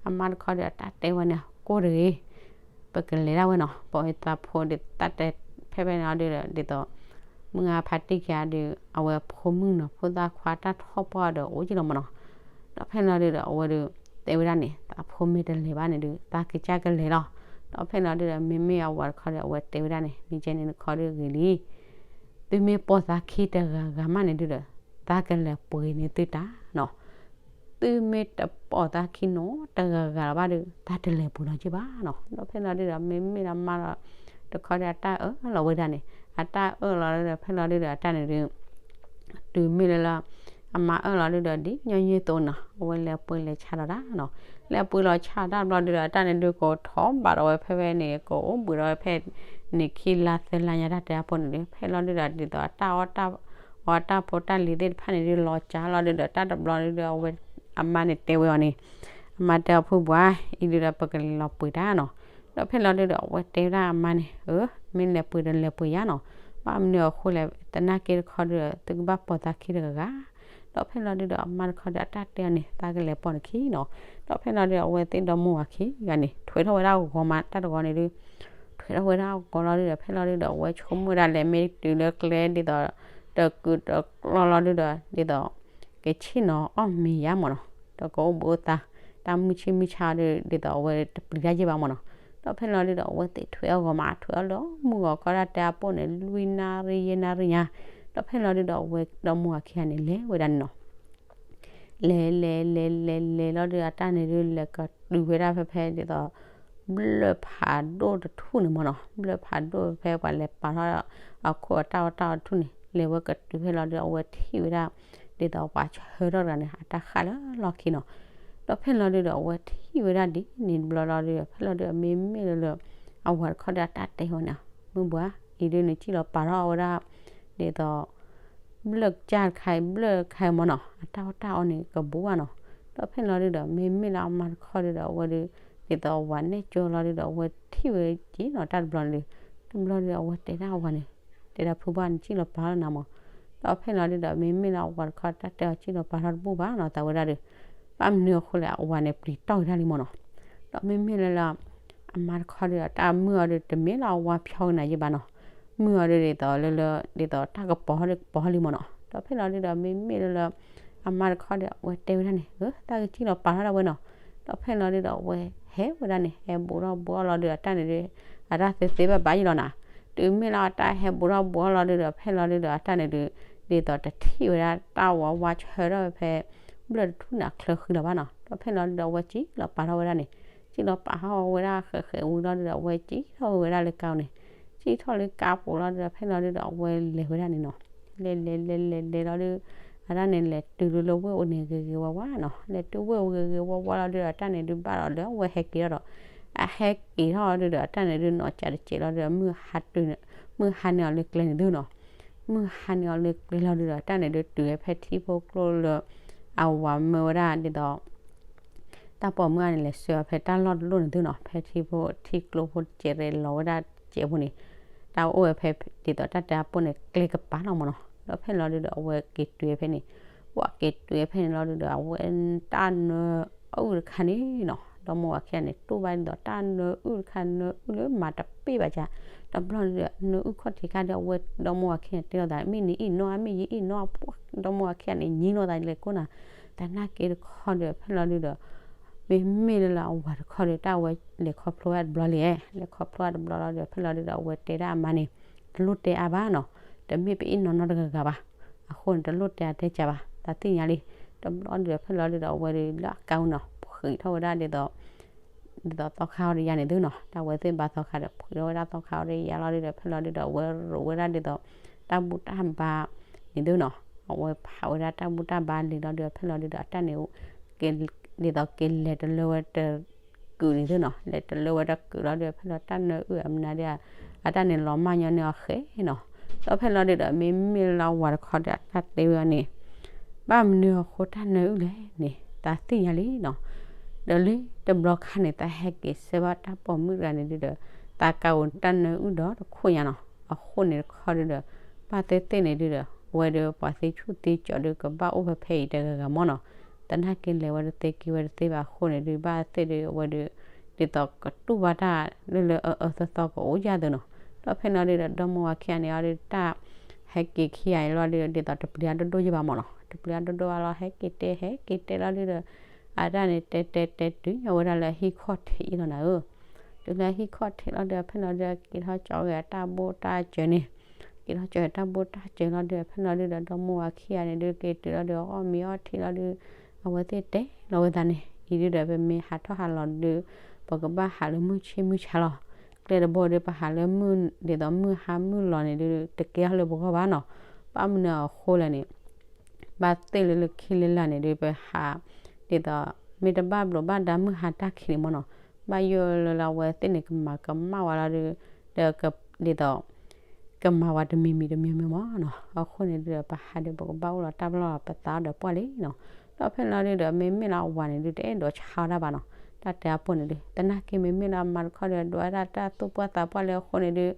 အမါတခီဒီးအတၢ်တဲဝဲန့ၣ် ကိၢ်တဂ့ၤ ပကလဲၤဒၣ်ဝဲနီၤ, ပသးဖိဒုးတၢ်တဲဖဲဖဲန့ၣ်အီၤဒုးဒီး ဒ်သိး မုၢ်ဂၤဖးတံၢ်ခံဂၤဒုး အဝဲဖိမုၣ်နီၤ ဖိသၣ်ခွါတၢ်ထီၣ်ပှၢ်ဒီးအိၣ်က့ၤလီၤမၢ်နီၤ, ဒီးဖဲန့ၣ်အီၤဒုးဒီး အဝဲဒုး တဲဝဲဒၣ်န့ၣ် သးဖိမ့ၢ်တလဲၤဘၣ်န့ၣ်ဒုး သးကစၢ်ကလဲၤလီၤ, ဒီးဖဲန့ၣ်အီၤဒုးဒီး မ့မ့ၢ်အဝၤတခီဒီး အဝဲတဲဝဲဒၣ်န့ၣ် မ့ၢ်ကဲန့ၣ်တခီဒုးဂ့ၤလံ သုမ့ၢ်ပိာ်သးခံတဂၤဂၤမးန့ၣ်ဒုးဒီး သးကလဲၤပှ့ၤန့ၢ်သုတၢ်နီၤ, သုမ့ၢ်တပိာ်သးခံနီတဂၤဂၤလၢၤဘၣ်ဒီး သးတလဲၤပှ့ၤလီၤက့ၤဘၣ်နီၤ, ဒီးဖဲန့ၣ်အီၤဒုးဒီး မ့မ့ၢ်လၢမါလီၤ တခီဒီးအတၢ်အၢၣ်လီၤဝဲဒၣ်န့ၣ် အတၢ်အၢၣ်လီၤဒုးဒီး ဖဲန့ၣ်အီၤဒုးဒီး အတၢ်န့ၣ်ဒုး တုၤမ့ၢ်လၢလၢ အမါအၢၣ်လီၤဒုးဒီး ဒ်ညီနုၢ်အသိးနီၤ အဝဲလဲၤပှ့ၤလဲၤဆါလီၤတၢ်နီၤ, လဲၤပှ့ၤလီၤဆါတၢ်ဘျီဒုးဒီး အတၢ်န့ၣ်ဒုးကထီၣ်ဘးဒီးဝဲဖဲဖဲန့ၣ် ကအိၣ်ဘှံးဒီးဝဲဖဲန့ၣ် ခံလါသၢလါညါတၢ်တဲအဖိန့ၣ်ဒုး ဖဲလီၤဒုးဒီး ဒ်သိးအတၢ်အီၣ်တၢ်အီတၢ်ဖိတၢ်လံၤသ့ၣ်တဖၣ်န့ၣ်ဒုး လီၤစၢ်လီၤဒုးဒီး တၢ်တဘျီဒုးဒီး အဝဲ အမါန့ၣ်တဲဝဲအီၤန့ၣ်, အမါတဲအီၤ ဖုပှၤ, အံၤဒုဒီးပကလဲၤလီၤပှ့ၤတၢ်နီၤ. ဒီးဖဲလီၤဒုဒီးအဝဲတဲဝဲဒၣ်အမါန့ၣ်, အၢ မ့ၢ်လဲၤပှ့ၤဒီးလဲၤပှ့ၤယါနီၤ, ဘၣ်မနုၤအဃိလဲၣ် သနာ်က့တခီဒုဒီး သုကဘၣ်ပိာ်သးခံတဂၤဂၤ. ဒီးဖဲလီၤဒုဒီးအမါတခီဒီးအတၢ်တဲအီၤန့ၣ် သးကလဲၤပိာ်နခံနီၤ. ဒီးဖဲလီၤဒုဒီးအဝဲသ့ၣ်ဒီမါဝၤခံဂၤန့ၣ် ထွဲထီၣ်ဝဲဒၣ်ဂီၤမးတၢ်တဂီၤန့ၣ်ဒု ထွဲထီၣ်ဝဲဒၣ်ဂီၤလီၤဒုဒီး ဖဲလီၤဒုဒီးအဝဲဆိကမိၣ်ဝဲဒၣ်လဲၤမ့ၢ်တုၤလၢကျဲဒ်သိး တကုာ်တကျီလီၤဒုဒီး ဒ်သိး ကဆ့ၣ်နီၤအီၣ်မ့ၤယါမၢ်နီၤ, ဒီးကအိၣ်ဘှံးအိၣ်သါ တၢ်မုၢ်ဆ့ၣ်မုၢ်ဆါဒု ဒ်သိးအဝဲတပျံၤတၢ်ယဲၢ်ဘၣ်မၢ်နီၤ. ဒီးဖဲလီၤဒုဒီးအဝဲသ့ၣ်ထွဲအီၤဂီၤမး ထွဲအီၤလၢမုၢ်ဂီၤခီဒၣ်တဲအပိၢ်န့ၣ် လွံၢ်နၣ်ရံၣ်ယဲၢ်နၣ်ရံၣ်ညါ, ဒီးဖဲလီၤဒုဒီးအဝဲဒီမါဝၤခံဂၤန့ၣ် လဲၤဝဲဒၣ်န့ၣ်နီၤ. လဲၤလဲၤလဲၤလဲၤလဲၤလီၤဒုး အတၢ်န့ၣ်ဒုး လဲၤကတုၤဝဲဒၣ်ဖဲဖဲဒ်သိး ဘျၢၣ်ဖးဒိၣ်တထူၣ်န့ၣ်မၢ်နီၤ, ဘျၢၣ်ဖးဒိၣ်ဖဲပှၤလဲၤပာ်ထီၣ်အခိၣ်အတၢ်အီၣ်တၢ်အီတထူၣ်န့ၣ် လဲၤဝဲကတုၤဖဲလီၤဒုး အဝဲထံၣ်ဝဲဒၣ် ဒ်သိးပှၤဆၢထၢၣ်တဂၤန့ၣ် အတၢ်ဃၣ်လၢလီၢ်ခံနီၤ. ဒီးဖဲလီၤဒုးဒီး အဝဲထံၣ်ဝဲဒၣ်ဒ်န့ၣ်တဘျီလီၤဒုး ဖဲလီၤဒုး မ့မ့ၢ်လၢလၢ အဝၤတခီဒီး အတၢ်တဲဝဲန့ၣ်, မုၢ်ဘှါ အံၤဒုး နစံၣ်လီၤပာ်ထီၣ်ဝဲဒၣ် ဒ်သိး ဘျၢၣ်ကစၢ်တခါအံၤ ဘျၢၣ်တခါအံၤမၢ်နီၤ, အတၢ်အီၣ်တၢ်အီန့ၣ် ကဘူးဘၣ်နီၤ. ဒီးဖဲလီၤဒုးဒီး မ့မ့ၢ်လၢအမါတခီဒုးဒီး အဝဲဒုး ဒ်သိးအဝၤနဲၣ်ကၠိလီၤဒုးဒီး အဝဲထံၣ်ဝဲက့ၤနီၤ တၢ်တဘျီန့ၣ်ဒုး, တဘျီဒုးဒီး အဝဲတဲဒၣ်အဝၤန့ၣ်, တဲဒၣ်ဖုဘၣ် နစံၣ်လီၤပာ်ထီၣ်နၤမၢ်. ဒီးဖဲလီၤဒုးဒီး မ့မ့ၢ်လၢအဝၤတခီ တၢ်တဲအီၤ စံၣ်လီၤပာ်ထီၣ်တဘူၣ်ဘၣ်နီၤ သးဝဲဒၣ်ဒုး, ဘၣ်မနုၤအဃိလဲၣ် အဝၤန့ၣ် ပျံၤတီၢ်က့ၤတၢ်လံမၢ်နီၤ. ဒီးမ့မ့ၢ်လၢလၢ အမါတခီဒုးဒီး တၢ်မုၢ်အီၤဒုး တမ့ၢ်လၢအဝၤဖျီကနၤယဲၢ်ဘၣ်နီၤ, မုၢ်အီၤဒုးဒ်သိးလၢလၢ ဒ်သိးတၢ်ကပီၤဟီၣ်ဒုးကပီၤဟီၣ်လံမၢ်နီၤ. ဒီးဖဲလီၤဒုးဒီး မ့မ့ၢ်လၢလၢ အမါတခီဒီး အဝဲတဲဝဲဒၣ်န့ၣ်, အၢ သးကစံၣ်လီၤပာ်ထီၣ်ဒၣ်ဝဲနီၤ. ဒီးဖဲလီၤဒုးဒီး အဝဲဟဲဝဲဒၣ်န့ၣ် ဟဲဘူးထီၣ်ဘူးအီၣ်လီၤဒုးဒီး တၢ်န့ၣ်ဒုး အတၢ်သ့သ့ဘၣ်ဘၣ်ယံၤလီၤနၤ. တုၤမ့ၢ်လၢအတၢ်ဟဲဘူးထီၣ်ဘူးအီၣ်လီၤဒုးဒီး ဖဲလီၤဒုးဒီး အတၢ်န့ၣ်ဒုး ဒ်သိးတထံၣ်ဝဲဒၣ်တၢ်ဝၤဝါဆၢထၢၣ်ဝဲဖဲ ဘျၢၣ်တထူၣ်န့ၣ် အချၢဃံလၤဘၣ်နီၤ. ဒီးဖဲလီၤဒုးဒီး အဝဲစံၣ်လီၤပာ်ထီၣ်ဝဲဒၣ်န့ၣ်, စံၣ်လီၤပာ်ထီၣ်ဝဲဒၣ်ဃဲးဃဲးဝံၤလီၤဒုးဒီး အဝဲစံၣ်ထီၣ်ဝဲဒၣ်လၢကါန့ၣ်, စံၣ်ထီၣ်လၢကါပူၤလီၤဒုးဒီး ဖဲလီၤဒုးဒီး အဝဲလဲၤဝဲဒၣ်န့ၣ်နီၤ. လဲၤလဲၤလဲၤလဲၤလဲၤလီၤဒုး အတၢ်န့ၣ်လဲၤတုၤလၢလၢဝ့ၢ်အိၣ်န့ၣ် ဂ့ၤဂ့ၤဝါဝါနီၤ. လဲၤတုၤဝ့ၢ်အိၣ်ဂ့ၤဂ့ၤဝါဝါလီၤဒုးဒီး အတၢ်န့ၣ်ဒုးဘၣ်ဒီးလၢအဝဲဟဲက့ၤထီၣ်ဒီး အဟဲက့ၤထီၣ်ဒုးဒီး အတၢ်န့ၣ်ဒုးနီၢ်ကၠးတစဲးလီၤဒုးဒီး မုၢ်ဟါတုၤန့ၣ် မုၢ်ဟါန့ၢ်အီၤလၢကျဲန့ၣ်သုနီၤ. မုၢ်ဟါန့ၢ်အီၤလၢကျဲလီၤဒုးဒီး အတၢ်န့ၣ်ဒုးတုၤဝဲဖဲထံဖိကျိလၢ အဝၤမၢဝဲဒၣ်ဒ်သိး တၢ်ပိာ်မုၣ်အါန့ၣ် လဲၤဆှၢအီၤဖဲတၢ်လီၢ်တလီၢ်န့ၣ်သုနီၤ, ဖဲထံဖိထံကျိဖိတစဲးရဲၣ်လီၤဝဲဒၣ်စဲးဖိန့ၣ်, တၢ်အိၣ်ဝဲဖဲဒ်သိးတၢ်တဲအပိၢ်န့ၣ် ကျဲကပၤနီၤမၢ်နီၤ. ဒီးဖဲလီၤဒုးဒီး အဝဲက့ၤတုၤဖဲန့ၣ်, ပှၤက့ၤတုၤဖဲန့ၣ်လီၤဒုးဒီး အဝဲတၢ်နၢအုၣ်တခါန့ၣ်နီၤ, ဒီမါဝၤခံဂၤန့ၣ် တူၢ်ဘၣ်ဒ်သိး တၢ်နၢအုၣ်တခါ နၢအုၣ်လၢမၤတပ့ၢ်ဘၣ်ကါ, တဘျီဒုးဒီး နၢအုၣ်ခီၣ်ထံးခါဒီး အဝဲဒီမါဝၤခံဂၤတဲလိာ်သး မ့ၢ်နအံၣ်နီၢ် မ့ၢ်ယအံၣ်နီၢ်, ဒီမါဝၤခံဂၤန့ၣ် ညံလိာ်သးလဲၤကိးနၤ, သနာ်က့တခီဒီး ဖဲလီၤဒုးဒီး မ့မ့ၢ်လၢလၢအဝၤတခီဒီး တၢ်ဝဲလဲၤခီဖျိဝဲတဘျီလံ, လဲၤခီဖျိဝဲတဘျီလီၤဒီး ဖဲလီၤဒုးဒီး အဝဲတဲဒၣ်အမါန့ၣ် တလိၣ်တဲအါဘၣ်နီၤ, တမ့ၢ်ပအံၣ်နီၢ်နီတဂၤဂၤဘၣ်, အဃိန့ၣ် တလိၣ်တဲအါတဲကၢဘၣ်, သးသ့ၣ်ညါလံ. တဘျီဒုးဒီး ဖဲလီၤဒုးဒီး အဝဲဒုးလၢအကါဝဲနီၤ ဖှံးထီၣ်ဝဲဒၣ်ဒ်သိး ဒ်သိးသီခါအီၤဒီးယၤန့ၣ်သုနီၤ, တၢ်ဝဲသ့ၣ်ဘါသီခါဒီး ဖှံးထီၣ်ဝဲဒၣ်သီခါအီၤဒီးယၤလီၤဒုးဒီး ဖဲလီၤဒုးဒီး အဝဲရိးဝဲဒၣ်ဒ်သိး တၢ်ဘူၣ်တၢ်ဘါန့ၣ်သုနီၤ, အဝဲဖးဝဲဒၣ်တၢ်ဘူၣ်တၢ်ဘါလံလီၤဒုးဒီး ဖဲလီၤဒုးဒီး အတၢ်န့ၣ် ဒ်သိးက့ၤလဲၤတလၢဝဲတကုာ်န့ၣ်သုနီၤ, လဲၤတလၢဝဲတကုာ်လီၤဒုးဒီး ဖဲလီၤတၢ်နၢအုၣ်အမနၤဒီး အတၢ်န့ၣ်လီၤမၢ်ညီန့ၢ်အီၤဃဲနီၤ. ဒီးဖဲလီၤဒုးဒီး မ့မ့ၢ်လၢအဝၤတခီဒီး အတၢ်တဲဝဲအီၤန့ၣ် ဘၣ်မနုၤအဃိတၢ်နၢအုၣ်လဲၣ်န့ၣ် သးသ့ၣ်ညါလံနီၤ. ဒီးလၢတဘျီခါန့ၣ် သးဟဲက့ၤဆှၢဘၣ်တၢ်ပိာ်မုၣ်တဂၤန့ၣ်ဒုးဒီး သးကးအိၣ်တၢ်နၢအုၣ်ဒီးတခိၣ်ညါနီၤ. အဃိန့ၣ်တခီဒုးဒီး ဘၣ်သ့ၣ်သ့ၣ်န့ၣ်ဒုးဒီး အဝဲဒီးပှၤသ့ဆူၣ်သ့ကၠီၤဒုးကဘၣ်အိၣ်ဖဲဖဲအံၤတဂၤဂၤမၢ်နီၤ. သနာ်က့လဲၤဝဲတသ့က့ၤဝဲတသ့ဘၣ်အဃိန့ၣ်ဒုး ဘၣ်သ့ၣ်ဒုးအဝဲဒုး ဒ်သိးကတူၢ်ဘၣ်တၢ်လၢလၢအအၢအၢသီသီကအိၣ်ယၢ်သုနီၤ. ဒီးဖဲလီၤဒုးဒီး ဒီမါဝၤခံဂၤန့ၣ်အီၤဒုး တၢ်ဟဲက့ၤခံဂၤအံၤလီၤဒုး ဒ်သိးတပျံၤအါဒိၣ်ဒိၣ်ယဲၢ်ဘၣ်မၢ်နီၤ. တပျံၤအါဒိၣ်ဒိၣ်ဘၣ်လီၤ ဟဲက့ၤတဲ ဟဲက့ၤတဲလီၤဒုးဒီး အတၢ်န့ၣ်တဲတဲတဲတုၤညီဝဲဒၣ်လၢအဟံၣ်ခီၣ်ထံးအံၤလီၤနၤဧၢ. တုၤလၢအဟံၣ်ခီၣ်ထံးလီၤဒုး ဖဲလီၤဒုးက့ၤထီၣ်ကၠီဂ့ၤအတၢ်ဘိၣ်တၢ်စၢၤန့ၣ် က့ၤထီၣ်ကၠီဂ့ၤတၢ်ဘိၣ်တၢ်စၢၤလီၤဒုး ဖဲလီၤဒုးဒီး ဒီမါဝၤခံဂၤန့ၣ်ဒုး က့ၤတုၤလီၤဒုး အီၣ်မ့ၤအီထံလီၤဒုး အဝဲသ့ၣ်တဲလီၤဝဲသးန့ၣ် အံၤဒုးဒီး ပမ့ၢ်ဟးထီၣ်ဟးလီၤဒုး ပကဘၣ်ဟးလၢမုၢ်ဆ့မုၢ်ဆါလီၤ. ကျဲတဘိဒုး ပဟးလၢမုၢ် ဒ်သိးမုၢ်ဟါမုၢ်လီၤန့ၣ်ဒုး တကဲထီၣ်လၢပဂီၢ်ဘၣ်နီၤ. ဘၣ်မနုၤအဃိလဲၣ်န့ၣ် ဘၣ်သ့ၣ်လၢလၢခံလၢလာ်န့ၣ်ဒုး ပဟး ဒ်သိး မ့ၢ်တဘၣ်ဘျိးဘၣ်ဒါမုၢ်ဟါတၢ်ခံးန့ၣ်မၢ်နီၤ. ဘၣ်ယိၣ်လၢလၢအဝဲသ့ၣ်န့ၣ် ကမၤကမၣ်ဝဲလီၤဒုး ဒီး ဒ်သိး ကမၤဝဲတမံၤမံၤတမံၤမံၤမၢ်နီၤ. အဃိန့ၣ်ဒုးဒီး ပဟးဒီးပကဘၣ်အိၣ်လီၤတၢ်ပလီၢ်လီၤ ပသးအီၤဒီးပှၢ်လံနီၤ. ဒီးဖဲလီၤဒုဒီး မ့မ့ၢ်လၢအဝၤန့ၣ်ဒု တအဲၣ်ဒိးဆါအီၣ်တၢ်ဘၣ်နီၤ. တၢ်တဲအပိၢ်န့ၣ်ဒု သနာ်က့မ့မ့ၢ်လၢအမါတခီဒီး ဒွးဝဲဒၣ်တၢ်သူၣ်ပှၢ်သးပှၢ်လၢအဃိန့ၣ်ဒု ဒ်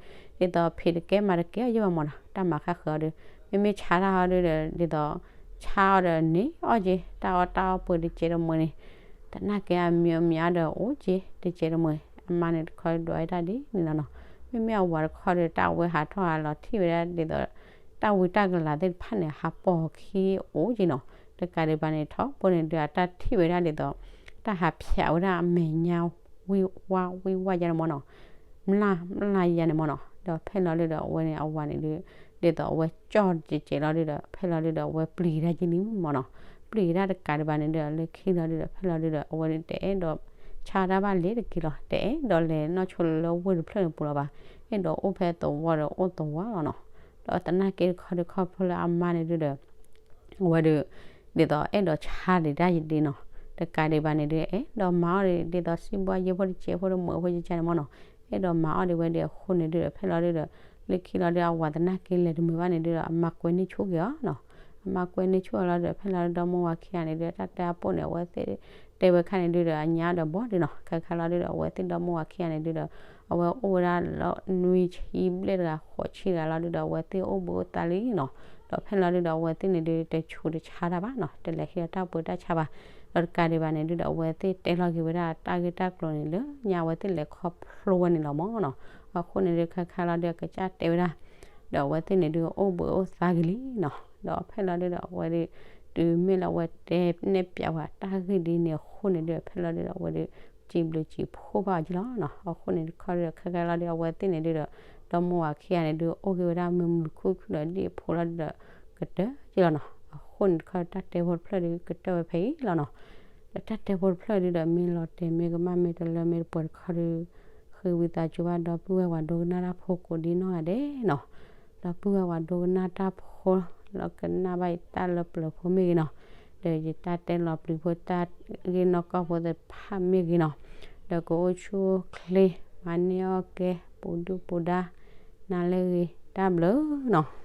သိးဖံးတကဲမၤတကဲအီၤယဲၢ်ဘၣ်မၢ်နီၤ. တၢ်မၤဃၣ်ဃၢၤအီၤဒု မ့မ့ၢ်ဆါတၢ်အီၤဒုဒီး ဒ်သိး ဆါအီၤဒီးန့ၢ်အီၣ်က့ၤ တၢ်အီၣ်တၢ်အီပှဲၤတကဲတမှဲၤန့ၣ် သနာ်က့အမံၤအမံၤအါဒီးအိၣ်က့ၤ တကဲတမှဲၤ အမါန့ၣ်တခီဒွးဝဲဒၣ်ဒ်န့ၣ်လီၤနီၤ. မ့မ့ၢ်အဝၤတခီဒီး တၢ်ဝဲဟးထီၣ်ဟးလီၤထံၣ်ဝဲဒၣ်ဒ်သိး တၢ်ဝံတၢ်ကလၤသ့ၣ်တဖၣ်န့ၣ် ဟးပိာ်ခံအိၣ်က့ၤနီၤ. တကးဒံးဘၣ်န့ၣ် ထီဘိန့ၣ်ဒု အတၢ်ထံၣ်ဝဲဒၣ်ဒ်သိး တၢ်ဟးဖျိးဝဲဒၣ်အမဲာ်ညါ ဝံၢ်ဝါဝံၢ်ဝါယါန့ၣ်မၢ်နီၤ. မျၢ်မျၢ်ယါန့ၣ်မၢ်နီၤ. ဒီးဖဲလီၤဒုဒီး အဝဲန့ၣ် အဝၤန့ၣ်ဒု ဒ်သိးအဝဲကၠီၣ်ကဲးကဲးလီၤဒုဒီး ဖဲလီၤဒုဒီး အဝဲပျံၤတၢ်က့ၤလံမၢ်နီၤ. ပျံၤတၢ်တကးဒံးဘၣ်န့ၣ်ဒု လၢခံလီၤဒုဒီး ဖဲလီၤဒုဒီး အဝဲဒု တအဲၣ်ဒိးဆါတၢ်ဘၣ်လ့ၤတက့ၤလီၤ. တအဲၣ်ဒိးလဲၤနီၢ်ဆိလၢဝ့ၢ်တဖျၢၣ်န့ၣ်ပူၤလီၤဘၣ်. အဲၣ်ဒိးအိၣ်ဖဲသဝီဒီးအိၣ်သဝီလီၤနီၤ. ဒီးသနာ်က့တခီဒု ခီဖျိလၢအမါန့ၣ်ဒုဒီး အဝဲဒု ဒ်သိးအဲၣ်ဒိးဆါဒံးတၢ်ယဒ့နီၤ. တကးဒံးဘၣ်န့ၣ်ဒု အဲၣ်ဒိးမၤအီၣ်ဒံး ဒ်သိးစံးဘှါယဲၢ်ဖိတကဲးဖိတမှဲၤဖိကကါန့ၣ်မၢ်နီၤ. အဲၣ်ဒိးမၤအီၣ်ဒံးဝဲဒံးအဃိန့ၣ်ဒုဒီး ဖဲလီၤဒုဒီး လၢခံလီၤဒု အဝၤသနာ်က့လဲၤတမုာ်ဘၣ်န့ၣ်ဒုဒီး အမါကွဲန့ၢ်ဆူၣ်က့ၤအီၤနီၤ. အမါကွဲန့ၢ်ဆူၣ်အီၤလီၤဒုဒီး ဖဲလီၤဒုဒီး ဒီမါဝၤခံဂၤန့ၣ်ဒု တၢ်တဲအပိၢ်န့ၣ် အဝဲသ့ၣ်တဲဝဲခါန့ၣ်ဒုဒီး အညါဒီးဘီဒုနီၤ. ခဲခါလီၤဒုဒီး အဝဲသ့ၣ်ဒီမါဝၤခံဂၤန့ၣ်ဒုဒီး အဝဲအိၣ်ဝဲဒၣ်လၢနွံဆံဘျဲၣ်တဂၤ ဃိးဆံတဂၤလီၤဒုဒီး အဝဲသ့ၣ်အိၣ်ဘှံးအိၣ်သါလံနီၤ. ဒီးဖဲလီၤဒုဒီး အဝဲသ့ၣ်န့ၣ်ဒု တဆူးတဆါတၢ်ဘၣ်နီၤ. တလဲၤဟံးဒီးတၢ်ပှ့ၤတၢ်ဆါဘၣ်. ဒီးတကးဒံးဘၣ်န့ၣ်ဒုဒီး အဝဲသ့ၣ်တဲလီၤက့ၤဝဲဒၣ်တၢ်ဂ့ၢ်တၢ်ကျိၤန့ၣ် လၢညါအဝဲသ့ၣ်လဲၤခီဖျိဝဲန့ၣ်လီၤမၢ်နီၤ. အဃိန့ၣ်ဒု ခဲခါလီၤဒု အကစၢ်တဲဝဲဒၣ် ဒီးအဝဲသ့ၣ်န့ၣ်ဒု အိၣ်ဘှံးအိၣ်သါက့ၤလံနီၤ. ဒီးဖဲလီၤဒုဒီး အဝဲဒု တုၤမ့ၢ်လၢအဝဲတဲနဲၣ်ပၠးဝဲတၢ်ဂ့ၢ်ဒ်န့ၣ်အဃိန့ၣ်ဒု ဖဲလီၤဒုဒီး အဝဲဒု စံးဘျုးစံးဖှိၣ်ဘၣ်အီၤက့ၤလီၤနီၤ. အဃိန့ၣ်တခီဒီး ခဲခါလီၤဒု အဝဲသ့ၣ်န့ၣ်ဒုဒီး ဒီမါဝၤခံဂၤန့ၣ်ဒု အိၣ်က့ၤဝဲဒၣ်မုာ်မုာ်ခုၣ်ခုၣ်ဒီး ဒ်အဖိလီၤဒုဒီး ကတၢၢ်က့ၤလီၤနီၤ. အဃိန့ၣ်တခီ တၢ်တဲဖိတဖျၢၣ်ဒု ကတၢၢ်ဝဲဖဲအံၤလီၤနီၤ. ဒီးတၢ်တဲဖိတဖျၢၣ်ဒုဒီး မ့ၢ်လီၤတဲာ်မ့ၢ်ကမၣ်မ့ၢ်တလၢမ့ၢ်တပှဲၤတခီဒု ဃ့ဝံသးစူၤဘၣ်ဒီပုၢ်ဝဲၢ်ပှၤဒိကနၣ်တၢ်ဖိကိးဒံနီၢ်ဂၤဒဲးနီၤ. ဒီပုၢ်ဝဲၢ်ပှၤဒိကနၣ်တၢ်ဖိ လီၤကနၣ်ဘၣ်ယတၢ်လၢပျၢၤဖိမ့ၢ်ဂ့ၤနီၤ, ဒီးယတၢ်တဲလီၤပျံၤဖိတၢ်ဂ့ၢ်နီၢ်ကီၢ်ဖိသ့ၣ်တဖၣ်မ့ၢ်ဂ့ၤနီၤ, ဒီးကအိၣ်ဆူၣ်အိၣ်ချ့ မၤန့ၢ်အီၣ်ကဲ ပူၤဒုၣ်ပူၤဒါ နၤလၢအဂ့ၤ တၢ်ဘျုးနီၤ.